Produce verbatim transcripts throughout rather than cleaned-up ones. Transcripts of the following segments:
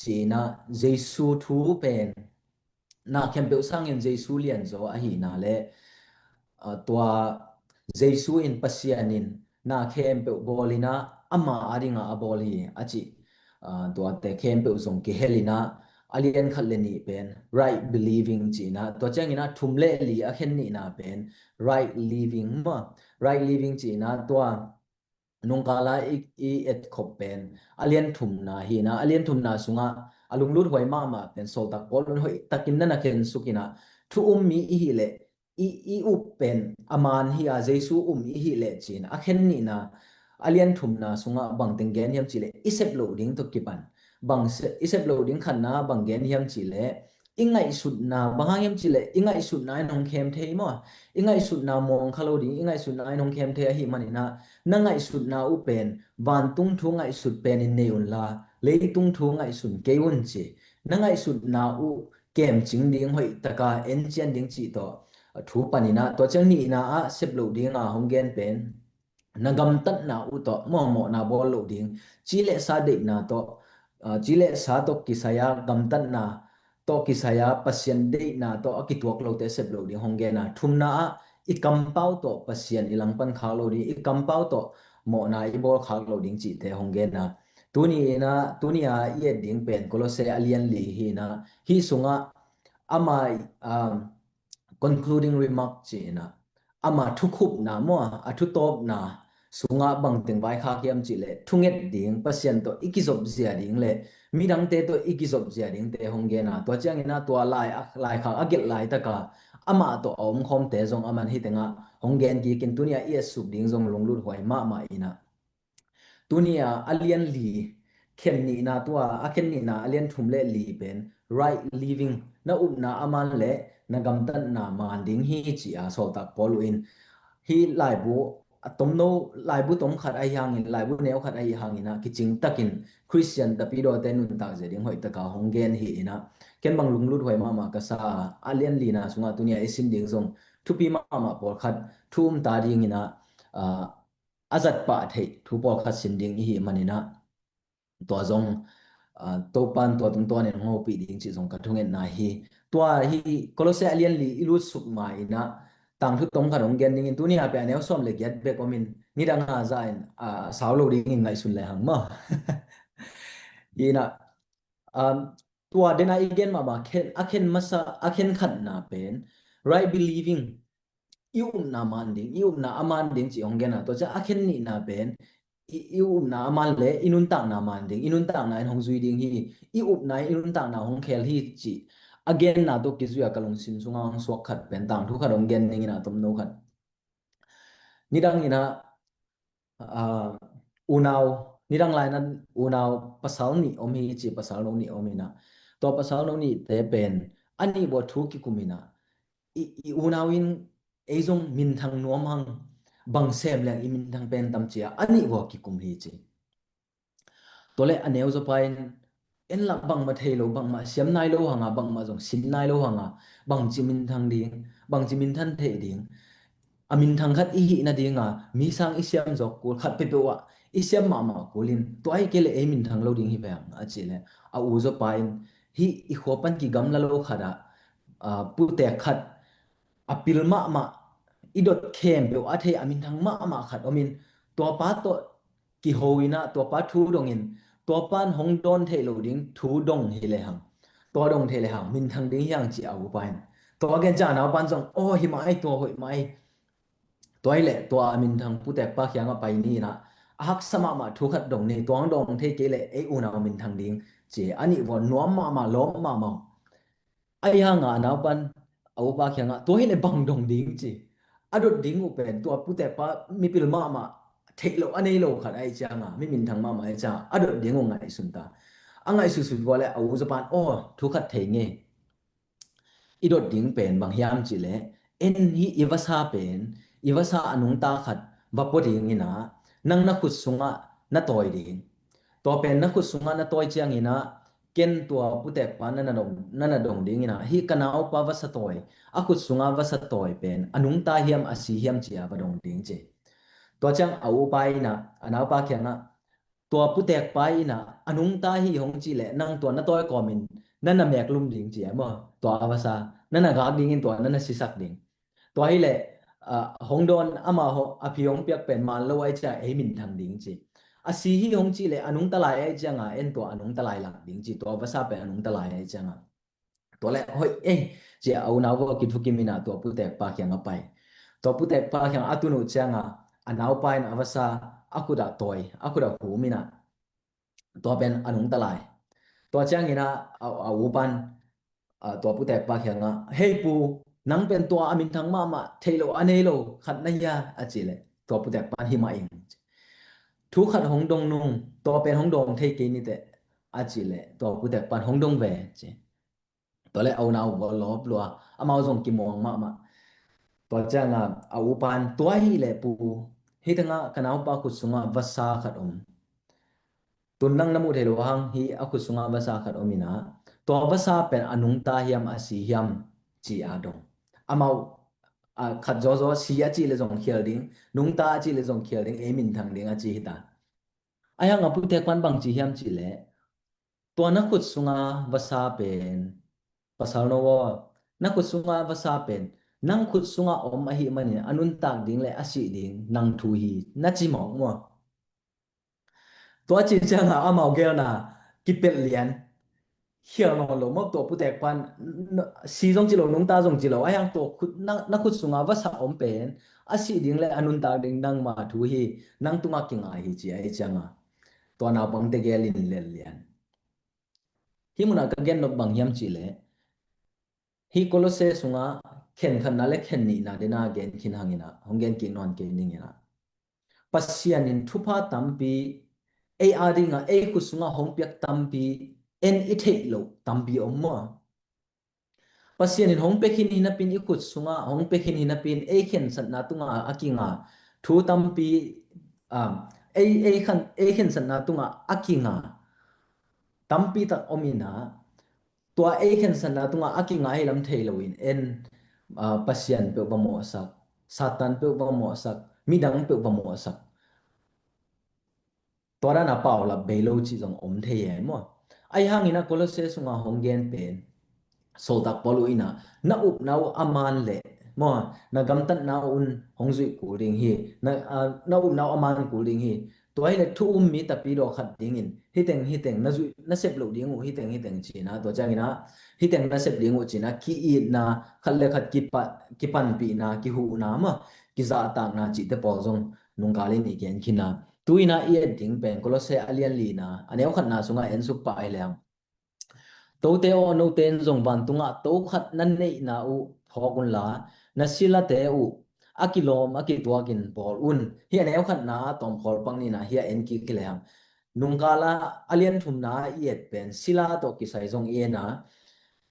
ci-in ah Jesu thu pen na khempeuh sangin Jesu lianzaw ahihna le, ah, tua Jesu in, Pasian in na khempeuh bawl in ah ama a dingah a bawl hi a cih, ah, tuate khempeuh zong kihel in ah a lian khat le nih pen right believing ci-in ah, tua ciangin ah thum le li a khen nihna pen right living maw, right living ci-in ah tua nungkala i, i etkhop pen a lian thumna hi in ah, a lian thumna sungah a lunglut huai mahmah pen sawltak Paul in hoih takin na na khensuk in ah, thu um mi i hih leh i, i up pen a man hi a, Jesu um i hih leh ci-in a khen nihna a lian thumna sungah bang teng gen hiam cih leh i sep loh ding tawh kipan bang se, i sep loh ding khatna bang gen hiam cih leh i ngaihsutna, bang hang hiam cih leh i ngaihsutna in hong khem thei maw? I ngaihsutna muang kha lo ding, i ngaihsutna in hong khem thei ahih manin ah na ngaihsutna uh pen vantung thu ngaihsut pen in nei unla, leitung thu ngaihsun kei un ci. Na ngaihsutna uh kemcing ding, hoih taka encian ding cih tawh thu panin ah, tua ciang nihna ah sep loh dinga hong gen pen na gamtatna uh tawh mawhmawhna bawl loh ding, ci le sa deihna tawh, ah, ci le sa tawh kisai-a gamtatna tawh kisai-a Pasian deihna tawh a kituak lote sep loh ding hong gen a, thumna ah i kampau tawh Pasian i langpan khak loh ding, i kampau tawh mawhna i bawl khak loh ding cihte hong gen a. Tuni in ah, tuni a i et ding pen Kolose a lian li hi in ah, hih sungah ama, um, concluding remark ci-in ah, ama thukhupna maw, a thutawpna sungah bangteng vaikhak hiam cih leh thunget ding, Pasian tawh i kizopzia ding le midangte tawh i kizopzia dingte hong gen a. Tua ciangin ah tua lai, a, laikhak a gelh laitaka amah tawh a omkhawmte zong aman hih tengah hong gen kikin, tuni a i etsuk ding zong lunglut huai mahmah in ah. Tuni a a lian li khen nihna, tua a khen nihna a lian thum le li pen right living, na upna a man le na gamtatna man ding hi ci-a sawltak Paul uh in hih laibu a tomno, laibu tom khat ahi hangin, laibu neu khat ahi hangin ah kicing takin Khristian tapidawte nuntak zia ding hoih taka hong gen hi in ah, ken bang lunglut huai mahmah ka sa a, a lian lina sungah tuni a i sin ding zong thupi mahmah pawlkhat, thu um ta dingin ah, ah, a zat pah theih thu pawlkhat sin ding i hih manin ah, tua zong, ah, Topan tua tungtawnin hong hopih ding cih zong ka thungetna hi. Tua hi Kolose a lian li i lutsuk ma in ah tangthu tom khat hong gen dingin, tuni a pia a neu sawm le giat bek omin, nidang a za in, ah, sau lo dingin ngaihsun le hang maw. Hi in ah, um, tua den a i gen mahmah khen, a khen masa, a khen khatna pen right believing, i upna man ding, i upna a man ding cih hong gen a. Tua ciang a khen nihna pen i, i upna a man le i nuntakna man ding, i nuntakna in hong zui ding hi. I upna in i nuntakna hong khel hi cih a genna tawh kizui a ka lungsim sungah hong suak khat pen tangthu khat hong gen dingin ah tomno khat. Nidang in ah, ah, unau, nidang lai-in ah unau pasal nih om hi ci, pasal no nih om in ah, tua pasal no nihte pen a nih vua thu kikum in ah, i, i unau in ei zong minthang nuam hang, bang sem leng i minthang pen tam ci-a a nih vua kikum hi ci. Tua le a neu zawpa in en lah bangmah thei lo, bangmah siam nai lo hanga, bangmah zong sin nai lo hanga, bangci minthang ding, bangci minthan theih ding, a minthang khat i hih nadinga mi sang i siam zawk kul, khat peuhpeuh ah i siam mahmah kulin tua hi kei le ei minthang lo ding hi veng a cih le, a u zawpa in hih i khua pan kigamla lo khatah, ah, putek khat a pil mahmah, i dot khempeuh a thei a minthang mahmah khat omin, tuapa tawh kiho in ah, tuapa thu dongin, tuapa in hong dawn theih loh ding thu dong hi lehang, tua dong theih lehang minthang ding hi hang ci a upa in. Tua gen ciang a naupa in zong, aw, hi mah ei, tua hoih mah ei. Tua hi leh tua a minthang putekpa kiangah pai ni in ah, a haksa mahmah thu khat dong ni, tua hong dong thei kei leh ei unau minthang ding ci. A nih vua nuam mahmah, lawm mahmah. Ahi hanga a naupan a upa kiangah, tua hi leh bang dong ding ci. A dot ding uh pen tua putekpa mipil mahmah, theih loh a nei lo khat ahi cianga, mi minthang mahmah ahi cianga a dot ding uh ngaihsun ta. A ngaihsutsut vua le a u zawpa in, aw, thu khat thei ngei. I dot ding pen bang hiam cih leh, en hi i vasa pen, i vasa a nungta khat va pua ding in ah, nang na khut sungah na tawi ding. Tua pen na khut sungah na tawi ciangin ah, ken tua putekpa na na dong, na na dong ding in ah, hih ka naupa vasa tawi, a khut sunga vasa tawi pen a nungta hiam a si hiam ci-a va dong ding ci. Tua ciang a upa in ah a naupa kiangah, tua putekpa in ah a nungta hi hong cih leh nang tua na tawi kawmin na na meklum ding ci a maw? Tua a vasa na na gak dingin tua na na sisak ding. Tua hi leh ah, hong dawn amah a phi hong piak pen man lo ai ciang ei minthang ding ci. A si hi hong cih leh a nungta lai ai cianga en tua a nungta lai lak ding ci, tua vasa pen a nungta lai ai cianga. Tua leh hoih ei ci a unau va kithukim in ah tua putekpa kiang a pai. Tua putekpa kiang a tun uh cianga a naupa in a vasa a khut ah tawi, a khut ah hum in ah tua pen a nungta lai. Tua ciangin ah a, a upan ah, tua putekpa kiangah, "Hei pu, nang pen tua a minthang mahmah, theih loh a nei lo khat na hia?" a cih leh tua putekpan, "Hi mah ing." "Thu khat hong dong nung, tua pen hong dawng thei kei niteh," a cih leh tua putekpan, "Hong dong ve," ci. Tua leh a unau va lawp lua, amau zong kimuang mahmah. Tua ciangah a upan, "Tua hi leh pu, hih tengah ka naupa khut sungah vasa khat om. Tun nang na muh thei lo hang hi a khut sungah vasa khat om in ah, tua vasa pen a nungta hiam a si hiam ci a dong." Amau ah, khat zawzaw si a cih leh zong khial ding, nungta a cih leh zong khial ding, ei minthang ding a ci hi ta. Ahi hang a putekpan bang ci hiam cih leh, "Tua na khut sunga vasa pen, pasal no aw, na khut sunga vasa pen nang khut sunga om ahih manin a nuntak ding leh a sih ding nang thu hi," na ci mawk maw? Tua ci ciangah amau gelna kipelh lian. Khial nawn lo maw tua putekpan, n-, si zong ci lo, nungta zong ci lo, ahi hang tua khut, na, na khut sunga vasa om pen a sih ding leh a nuntak ding nangma thu hi, nang tungah kingai hi ci ahi ciangah tua naupangte gel in lel lian. Hih munah ka gen nop bang hiam cih leh, hih Kolose sungah khen khatna leh khen nihna dena gen khin hang in ah, hong gen kik nawn kei ning in ah. Pasian in thupha tampi, ei a dingah, ei khut sungah hong piak tampi, en i theih loh tampi om maw? Pasian in hong pia khin hi napi-in, i khut sungah hong pia khin hi napi-in, ei khensatna tungah a kinga thu tampi, ah, ei, ei khan, ei khensatna tungah a kinga tampi tak om in ah, tua ei khensatna tungah a kinga hi lam thei loin en, ah, Pasian peuh va mawhsak, Satan peuh va mawhsak, midang peuh va mawhsak, tua dana paulap bei lo cih zong om thei e maw? Ahi hangin ah Kolose sunga hong gen pen, Sawltak Paul uh in ah, na upna uh a man leh maw, na gamtatna uh un hong zuih kul ding hi, na, ah, na upna uh a man kul ding hi. Tua hileh thu um mi tapidaw khat dingin, hih teng, hih teng na zuih, na sep loh ding uh, hih teng, hih teng ci-in ah, tua ciangin ah, hih teng na sep ding uh ci-in ah, ki-itna, khat leh khat kipa-, kipanpihna, kihuhna maw, kizahtakna cihte pawl zong nungkal in i gen khin a. Tu-in ah i et ding pen Kolose a lian lina, a neu khatna sungah en suk pah hi leng, "Tote aw, note in zong vantungah to khat na neihna uh phawk unla, na silate uh a kilawm a kituakin bawl un." Hih a neu khatna a tawmkhawl pak nina hih a en kik hi leng, nungkala a lian thumna i et pen sila tawh kisai zong i en a,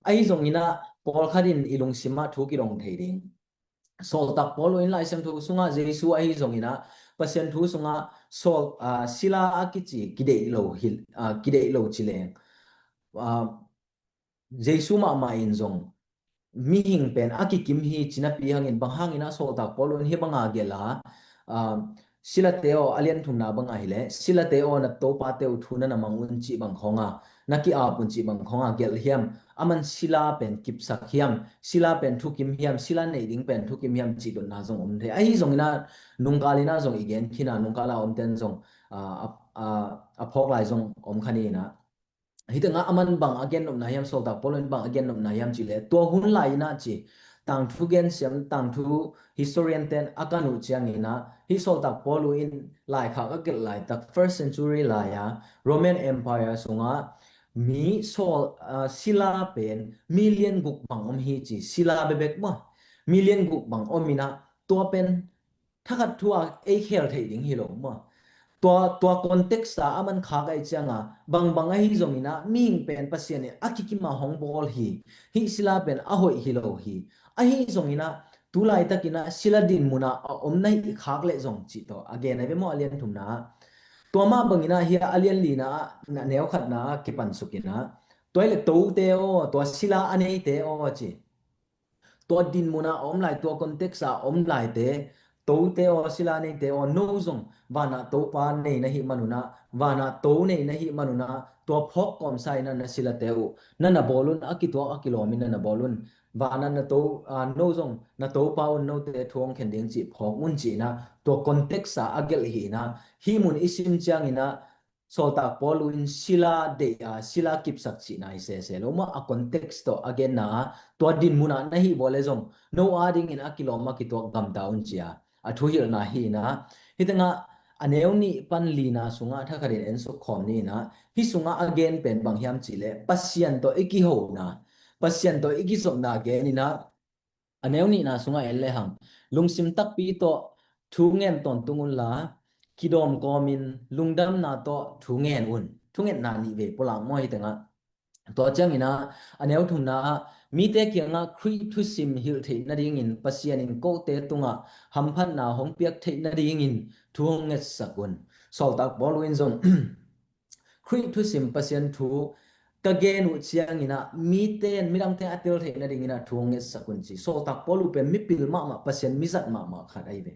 ahi zongin ah pawlkhat in i lungsimah thu kidong thei ding. Sawltak Paul uh in Lai Siangtho sungah Jesu ahi zongin ah, Pasian thu sungah Saul, ah, Sila a kici kideih lo hi, ah, kideih lo ci leng, ah, Jesu mahmah in zong mihing pen a kikim hi ci napi hangin, bang hangin ah Sawltak Paul uh in hih banga gelh a, ah, silate aw, a lian thumna banga hileh, silate aw, na topate uh thu na na mang un cih bang khawnga, na ki-ap un cih bang khawnga gelh hiam? Aman sila pen kipsak hiam, sila pen thukim hiam, sila neih ding pen thukim hiam cih dotna zong om thei. Ahi zongin ah nungkal in ah zong i gen khin a, nungkala omten zong, ah, a, a, a phawk lai zong om kha ni in ah. Hih tengah aman bang a gen nopna hiam, Sawltak Paul in bang a gen nopna hiam cih leh, tua hun lai in ah ci, tangthu gensiam, tangthu historian ten a kan uh ciangin ah, hih Sawltak Paul uh in laikhak a gelh laitak first century lai-a Roman Empire sungah mi sawl, ah, sila pen million guk bang om hi ci, sila bekbek maw, million guk bang om in ah, tua pen thakhat thu-a ei khel theih ding hi lo maw? Tua, tua context a aman khak ahih cianga, bangbang ahi zongin ah, mihing pen Pasian in a kikima hong bawl hi, hih sila pen a hoih hi lo hi. Ahi zongin ah, tu laitakin ah sila din munah a om na hi khak leh zong cih tawh a gen ahi ve maw, a lian thumna ah. Tua mah bangin ah hih a lian lina ah, na neu khatna ah kipan suk in ah, tua hileh tote aw, tua sila a neite aw ci. Tua din munah a om lai, tua context a om laite, tote aw, sila neite aw, no zong vanah Topa nei na hih manunah, vanah to nei na hih manunah, tua phawk kawmsa inah na silate uh na na bawl un, a kituak a kilawm in na na bawl un. Vanah na to, aa, no zong na Topa un, note thu hong khen ding cih phawk un ci inah, tua context ah a gelh hi inah, hih mun i sim ciang inah, Sawltak Paul uh in sila deih a, sila kipsak cihna hi sese lo maw, a context tawh a genna ah, tua dinmun ah na hih vawh le zong no adingin a kilawm a kituak gamta un ci a, a thuhilhna hi inah. Hih tengah a neu nih pan lina sungah thakhatin en suk khawm ni inah, hih sungah a gen pen bang hiam cihleh Pasian tawh i kihona, Pasian tawh i kizopna gen inah, a neu nihna sungah en lehang, lungsim takpi tawh thu ngen tawntung unla, kidawm kawmin lungdamna tawh thu ngen un. Thungetna nih vei pulak maw hih tengah. Tua ciang inah, a neu thumna ah, mite kiangah Khrih thusim hilh theih nadingin Pasian in kote tungah hamphatna hong piak theih nadingin thu hong ngetsak un. Sawltak Paul uh in zong, Khrih thusim Pasian thu ka gen uh ciang inah, mite in, midangte a tel theih nading inah thu hong ngetsak un ci. Sawltak Paul uh pen mipil mahmah, Pasian mizat mahmah khat ahi ve.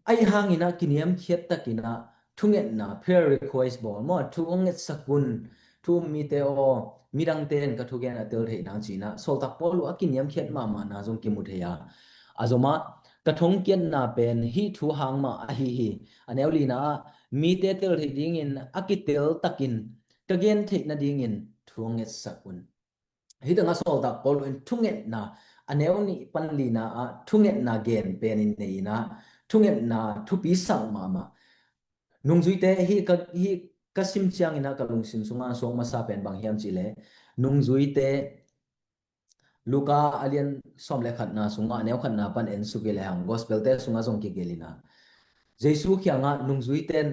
Ahi hang inah kiniamkhiat tak inah thungetna, prayer request bawl maw, thu hong ngetsak un, thu um mite aw, midangte in ka thugen a tel theih nang ci inah, Sawltak Paul uh a kiniamkhiat mahmahna zong kimu thei a. A zomah, ka thongkiatna pen hih thu hang mah ahi hi. A neu lina ah, mite tel theih dingin a kitel takin ka gen theih nadingin thu hong ngetsak un. Hih tengah Sawltak Paul in thungetna, a neu nih pan lina ah thungetna gen penin nei inah, thungetna thupi sak mahmah. Nungzuite hih ka, hih ka sim ciang inah ka lungsim sungah suak masa pen bang hiam cihleh, nungzuite Luka a lian sawm le khatna sungah, a neu khatna pan en suk i lehang, Gospel-te sungah zong kigelh inah, Jesu kiangah nungzuite in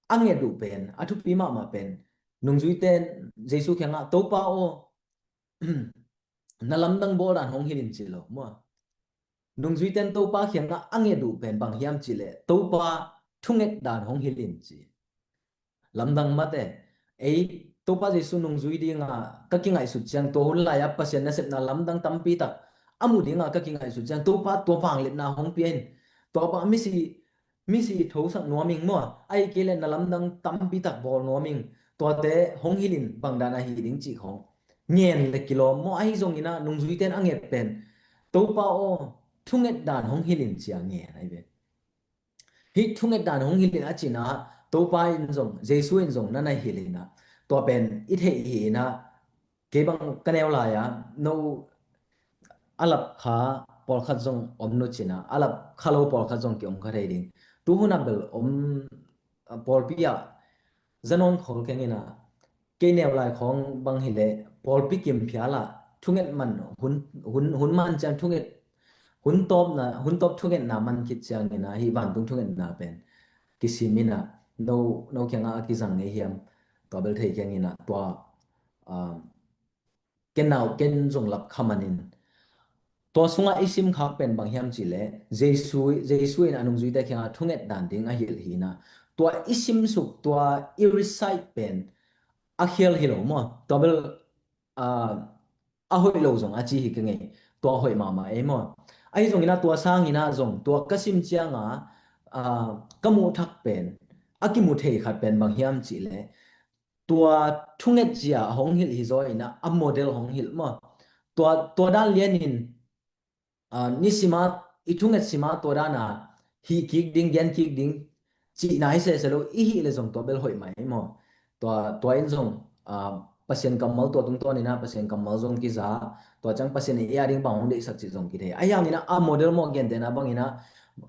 a nget uh pen, a thupi mahmah pen, nungzuite in Jesu kiangah, Topa aw, na lamdang bawl dan hong hilh in ci lo maw. Nungzuite in Topa kiangah a nget uh pen bang hiam cihleh, Topa, thunget dan hong hilh in ci. Lamdang mate, ei, Topa Jesu nungzui dinga ka kingaihsut ciang, tua hun lai-a Pasian nasepna lamdang tampi tak a mu dinga ka kingaihsut ciang, Topa, tua vangliatna hong pia in. Tua bang misi, misi thosak nuam ing maw, ahih kei leh na lamdang tampi tak bawl nuam ing. Tuate hong hilh in, bang dan ahi ding cih khawng ngen le kilawm maw. Ahi zong inah nungzuite in a nget pen, Topa aw, thunget dan hong hilh in ci a ngen ahi ve. Hih thunget dan hong hilh in a cihna ah, Topa in zong, Jesu in zong na na hilh inah, tua pen i theih hi inah, kei bang ka neu lai-a, no a lap kha pawlkhat zong om nu ci inah, a lap kha lo pawlkhat zong ki-om kha thei ding. Tu hun ah bel om, a, pawlpi ah za nawn khol keng inah, kei neu lai khawng bang hileh, pawlpi kim phial ah thunget man, hun, hun, hun man ciang thunget, hun tawpna, hun tawp thungetna man khit ciang inah, hih vantung thungetna pen kisim inah, no, no kiangah a kizang ngei hiam, tua bel thei keng inah, tua, ah, ken nau ken zong lap kha manin. Tua sungah i sim khak pen bang hiam cihleh, Jesu, Jesu in a nungzuite kiangah thunget dan ding a hilh hi inah, tua i sim suk, tua i recite pen a khial hi lo maw. Tua bel, ah, a hoih lo zong a ci hi ka ngei. Tua hoih mahmah ei maw. Ahi zong inah, tua sang inah zong, tua ka sim cianga, ah, ka muh thak pen, a kimu thei khat pen bang hiam cihleh, tua thunget zia a hong hilh hi zaw inah, a model hong hilh maw. Tua, tua dan lianin, ah, nisima, i thunget sima tua dana hih kik ding, gen kik ding cihna hi sese lo, i hih le zong tua bel hoih mai maw. Tua, tua in zong, ah, Pasian kammal tua tungtawn inah, Pasian kammal zong kiza, tua ciang Pasian in i a ding bang hong deihsak cih zong kithei. Ahi hang inah, a model maw, gentehna bang inah,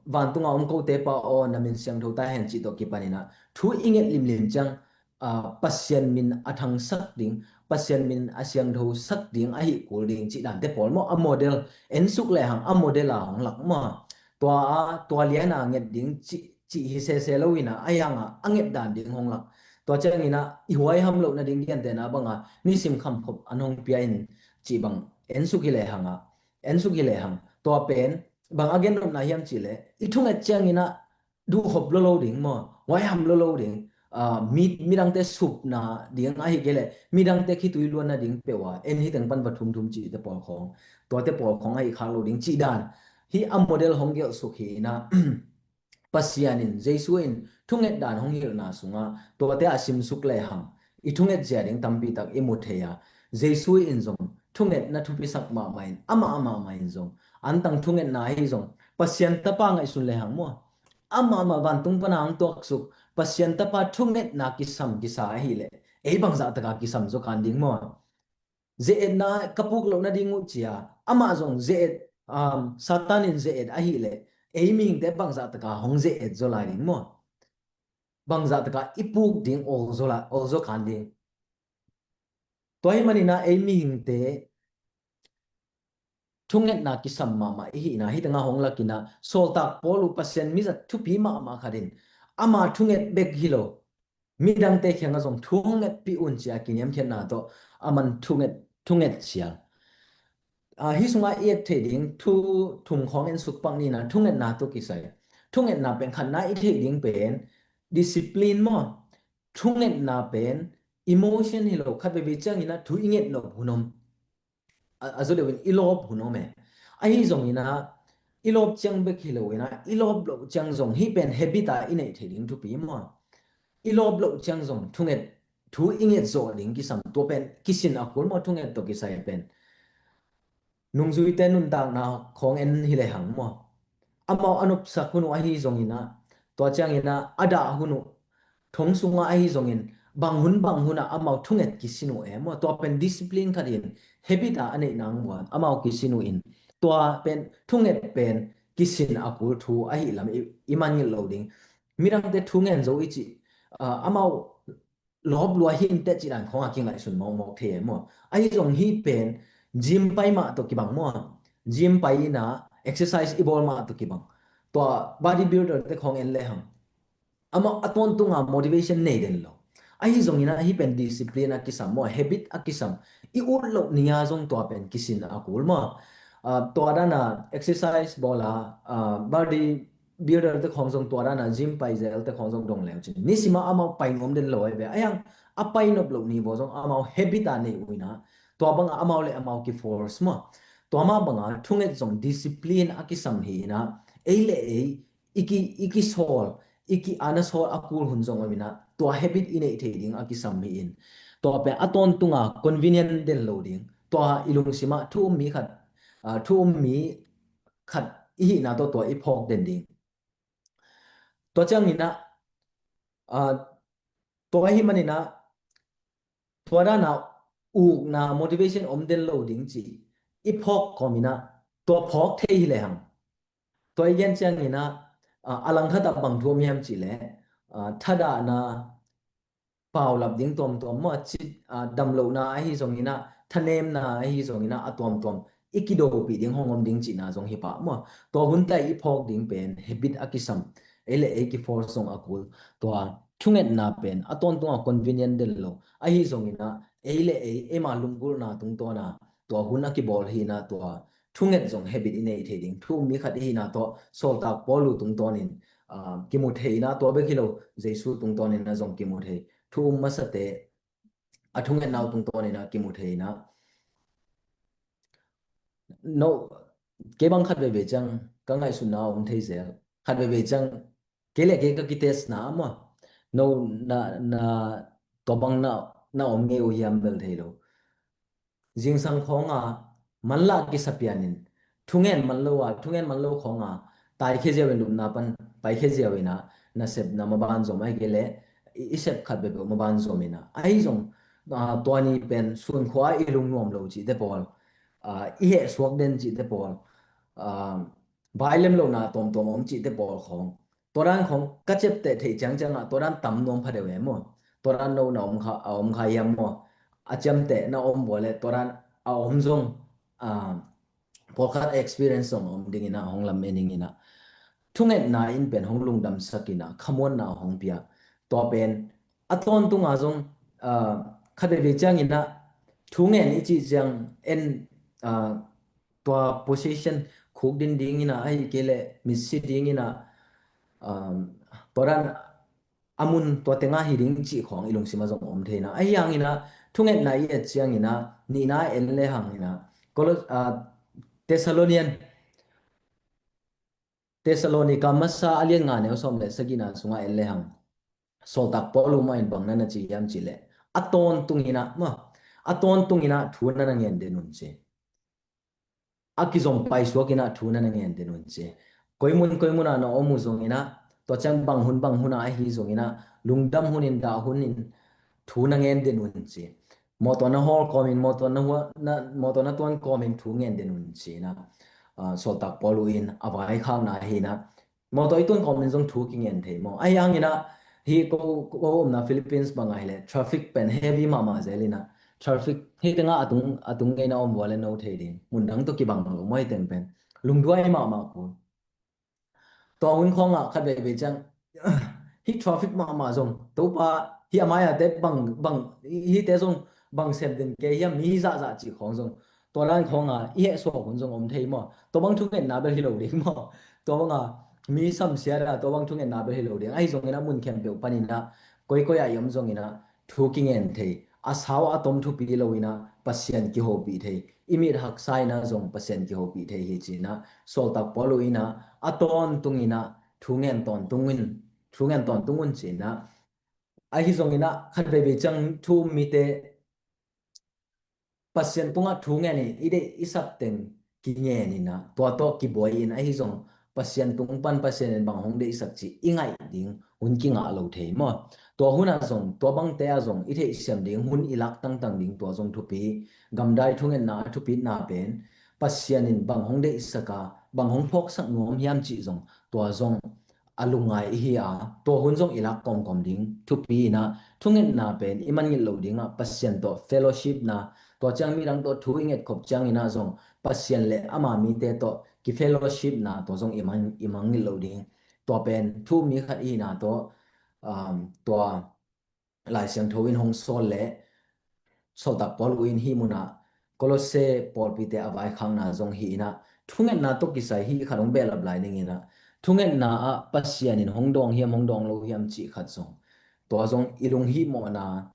vantunga om kote Pa aw, na min siangtho ta hen cih tawh kipan inah, thu i nget limlim ciang, ah, Pasian min a thangsak ding, Pasian min a siangthosak ding, ahi kul ding cih dante pawl maw, a model, en suk lehang a model a hong lak maw. Tua a, tua liana nget ding cih, cih hi sese lo inah, ahi hanga a nget dan ding hong lak. Tua ciang inah, i huaiham loh nading gentehna banga, nisim khamkhop an hong pia in cih bang, en suk hi lehanga, en suk hi lehang. Tua pen, bang a gen nopna hiam cihleh, i thunget ciang inah, duhkhop lolo ding maw, huaiham lolo ding, ah, mi, midangte supna ding ahi kei leh, midangte khitui luanna ding peuh a, en hih teng pan va thumthum cihte pawl khawng, tuate pawl khawng ahi khak lo ding cih dan, hih a model hong gelhsuk hi inah, Pasian in, Jesu in thunget dan hong hilhna sungah tuate a simsuk lehang i thunget zia ding tampi tak i mu thei a, Jesu in zong thungetna thupisak mahmah in, amah mahmah in zong antang thungetna ahi zong Pasian Tapa ngaihsun lehang maw, amah mah vantung pana hong tuaksuk Pasian Tapa thungetna kisam kisa ahileh ei bangzah taka kisam zaw kan ding maw? Ze-etna ka puk loh nading uh cia, amah zong ze-et, um, Satan in ze-et ahileh ei mihingte bangzah taka hong ze-et zaw lai ding maw? Bangzah taka i puk ding aw zaw la, aw zaw kan ding. Tua hi manina ei mihingte thungetna kisam mahmah i hihna hih tanga hong lakinah sawltak Paul uh Pasian mizat thupi mahmah khatin ama thunget bek hi lo, midangte kiangah zong thungetpih un cia kiniamkhiatna tawh aman thunget, thunget cia. Ah, hih sungah i et theih ding thu thum khawng en sukpak nina, thungetna tawh kisai. Thungetna pen khatna i theih ding pen discipline maw? Thungetna pen emotion hi lo, khat veivei cianginah thu i nget nop hun om. A, a zaw deuhin i lawp hun om e. Ahi zonginah i lawp ciang bek hi loinah i lawp loh ciang zong hih pen habit a i neih theih ding thupi maw? I lawp loh ciang zong thunget, thu i nget zawh ding kisam, tua pen kisin a kul maw, thunget tawh kisai pen. Nungzuite nuntakna khawng en hi lehang maw, amau a nopsak hun uh ahi zonginah, tua cianginah a dah hun uh, thong sungah ahi zongin bang hun bang hunah amau thunget kisin uh e maw, tua pen discipline khatin habit a a neih nang buan amau kisin uh in, tua pen thunget pen kisin a kul thu ahi lam i, i mangngilh lo ding. Midangte thu ngen zo i cih, ah, amau lawp lua hi inteh cih dan khawngah kingaihsun mawkmawk thei e maw? Ahi zong hih pen gym pai mah tawh kibang maw? Gym pai inah exercise i bawl mah tawh kibang. Tua body builder te khawng en lehang amah a tawntunga motivation nei den lo. Ahi zonginah hih pen discipline a kisam maw, habit a kisam. I ut loh ni-a zong tua pen kisin a kul maw? Ah, tua dana exercise bawla, ah, body builder te khawng zong tua dana gym pai zel te khawng zong dong leu cin, nisima amau pai nuam den lo ahi ve. Ahi hang a pai nop loh ni baw zong amau habit a nei uh inah, tua banga amau le amau kiforce maw? Tua mah banga thunget zong discipline a kisam hi inah, ei le ei i ki, i kisawl, i ki ana sawl a kul hun zong om inah, tua habit i neih thei ding a kisam hi in. Tua pen a tawntunga convenient den lo ding. Tua i lungsimah thu um mi khat, ah, thu um mi khat i hihna tawh tua i phawk den ding. Tua cianginah, ah, tua ahi maninah tua dana ukna motivation om den lo ding cih i phawk kawminah tua phawk thei hi lehang. Tua i gen cianginah, ah, a langkhatah bang thu om hiam cihleh, ah, thadahna, paulap ding tuamtuam maw, a cit, ah, damlohna ahi zonginah, thanemna ahi zonginah, a tuamtuam i kidopih ding hong om ding cihna zong hi pah maw? Tua hunta i phawk ding pen habit a kisam, ei le ei kiforce zong a kul. Tua thungetna pen a tawntunga convenient den lo ahi zonginah, ei le ei eima lunggulhna tungtawna tua hun a kibawl hinah, tua thunget zong habit i neih thei ding. Thu um mi khat i hihna tawh sawltak Paul uh tungtawnin, ah, kimu thei inah, tua bek hi lo, Jesu tungtawninah zong kimu thei. Thu um masate a thungetna uh tungtawninah kimu thei inah. No, kei bang khat veivei ciang ka ngaihsutna a om thei zel. Khat veivei ciang kei le kei ka kitestna ah maw, no na, na, tua bang na, na om ngei uh hiam bel thei lo. Zingsang khawnga manlah kisa pianin, thungen man lo a, thungen man lo khawnga taikhia ziau in, lupna pan paikhia ziau inah, nasepna maban zom ahi kei leh i, i sep khat peuhpeuh maban zom inah. Ahi zong, ah, tua ni pen sunkhua i lungnuam lo cihte pawl, ah, i hehsuak den cihte pawl, ah, vailem lohna tuamtuam om cihte pawl khawng, tua dan khawng ka ciapteh theih ciangciangah tua dan tam nuam phadeuh e maw? Tua dan no na om kha, a om kha hiam maw? A ciamteh na om vua le tua dan a om zong, ah, pawlkhat a experience zong a om dinginah, hong lam en dinginah. Thungetna in pen hong lungdamsak inah, khamuanna hong pia. Tua pen a tawntunga zong, ah, khat veivei cianginah thungen i cih ciang en, ah, tua position khukdin dinginah, ahi kei leh mitsi dinginah, um, tua dan a mun tua tengah hi ding cih khawng i lungsimah zong om thei inah. Ahi hanginah thungetna i et cianginah nihna en le hanginah Kolos-, ah, Thessalonian Thessalonika masa a lian nga neu sawm le sagihna sungah en lehang, sawltak Paul uh mah in bang na na ci hiam cih leh, a tawntung in ah, ma, a tawntung in ah thu na na ngen den un ci. A kizom paisuak in ah thu na na ngen den un ci. Koi mun koi mun ah na om uh zong in ah, tua ciang bang hun bang hun ah ahi zong in ah, lungdam hun in dah hun in thu na ngen den un ci. Mawtaw na hawl kawmin, mawtaw na hua, na, mawtaw na tuan kawmin thu ngen den un ci in ah, ah, sawltak Paul uh in a vaikhakna hi in ah, mawtaw i tuan kawmin zong thu kingen thei maw? Ahi hangin ah, hih ko, ko omna Philippines bang ahi leh traffic pen heavy mahmah zel in ah, traffic hih tengah a tung, a tung ngeina om vua le no thei ding. Mun dang tawh kibang lo maw hih teng pen. Lungduai mahmah kul. Tua hun khawngah khat veivei ciang, hih traffic mahmah zong, Topa, hih a mai-a te bang, bang, hihte zong bang sem den kei hiam, mi zahzah cih khawng zong. Tua dan khawngah i hehsuak hun zong om thei maw? Tua bang thungetna bel hi lo ding maw? Tua bangah mi samsiat ah tua bang thungetna bel hi lo ding. Ahi zongin ah mun khempeuh panin ah, koikoi ah i om zongin ah, thu kingen thei, a sau a tom thupi lo in ah Pasian kihopih thei, i mit haksa in ah zong Pasian kihopih thei hi ci in ah, sawltak Paul uh in ah, a tawntung in ah, thu ngen tawntung in, thu ngen tawntung un ci in ah, ahi zongin ah, khat veivei ciang thu um mite, Pasian tungah thu ngen in, i deih i sap teng kingen in ah, tua tawh kibuai in ahi zong, Pasian tung pan Pasian in bang hong deihsak cih i ngaih ding hun kingah lo thei maw? Tua hun ah zong, tua bangte ah zong i theihsiam ding hun i lak tangtang ding tua zong thupi. Gamdai thungetna a thupitna pen Pasian in bang hong deihsak a, bang hong phawksak nuam hiam cih zong, tua zong a lungngai i hi a, tua hun zong i lak kawmkawm ding thupi in ah, thungetna pen i mangngilh loh dingah Pasian tawh fellowship na, tua ciang midang tawh thu i ngetkhop ciangin ah zong Pasian le ama mite tawh kifellowship na, tua zong i mang, i mangngilh loh ding. Tua pen thu mi khat i hihna tawh, um, tua Lai Siangtho in hong sawl leh sawltak Paul uh in hih munah Kolosse pawlpite a vaikhakna zong hi in ah, thungetna tawh kisai hih khat hong behlap lai ning in ah, thungetna ah Pasian in hong dawng hiam, hong dawng lo hiam cih khat zong, tua zong i lunghihmawhna,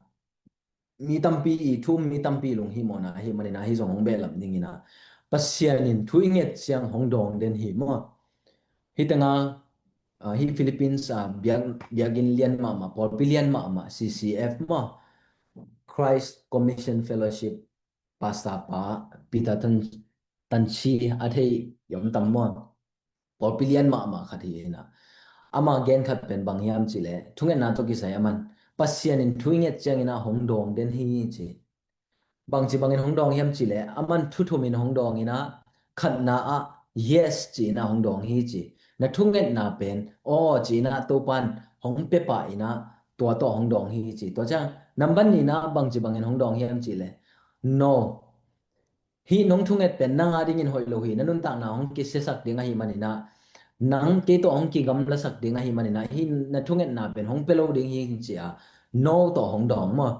mi tampi i thu um mi tampi lunghihmawhna ahih manin ah hih zong hong behlap ning in ah, Pasian in thu i nget ciang hong dawng den hi maw? Hih tengah, ah, hih Philippines ah biak, biakinn lian mahmah, pawlpi lian mahmah, C C F maw, Christ Commission Fellowship, pastor pa Peter Tan, Tan Chi a thei i om tam maw? Pawlpi lian mahmah khat hi in ah, ama gen khat pen bang hiam cih leh, thungetna tawh kisai a man, Pasian in thu i nget ciangin ah hong dawng den hi ci. Bangci bangin hong dawng hiam cih leh, a man thu thum in hong dawng in ah, khatna ah yes ci in ah hong dawng hi ci. Na thungetna pen aw ci in ah Topan hong pia pah in ah, tua tawh hong dawng hi ci. Tua ciang number nihna ah bangci bangin hong dawng hiam cih leh, no. Hih nong thunget pen nang a dingin hoih lo hi, na nuntakna hong kisiasak ding ahih manin ah, nang kei tawh hong kigamlasak ding ahih manin ah, hih na thungetna pen hong pia lo ding hi ci a, no tawh hong dawng maw?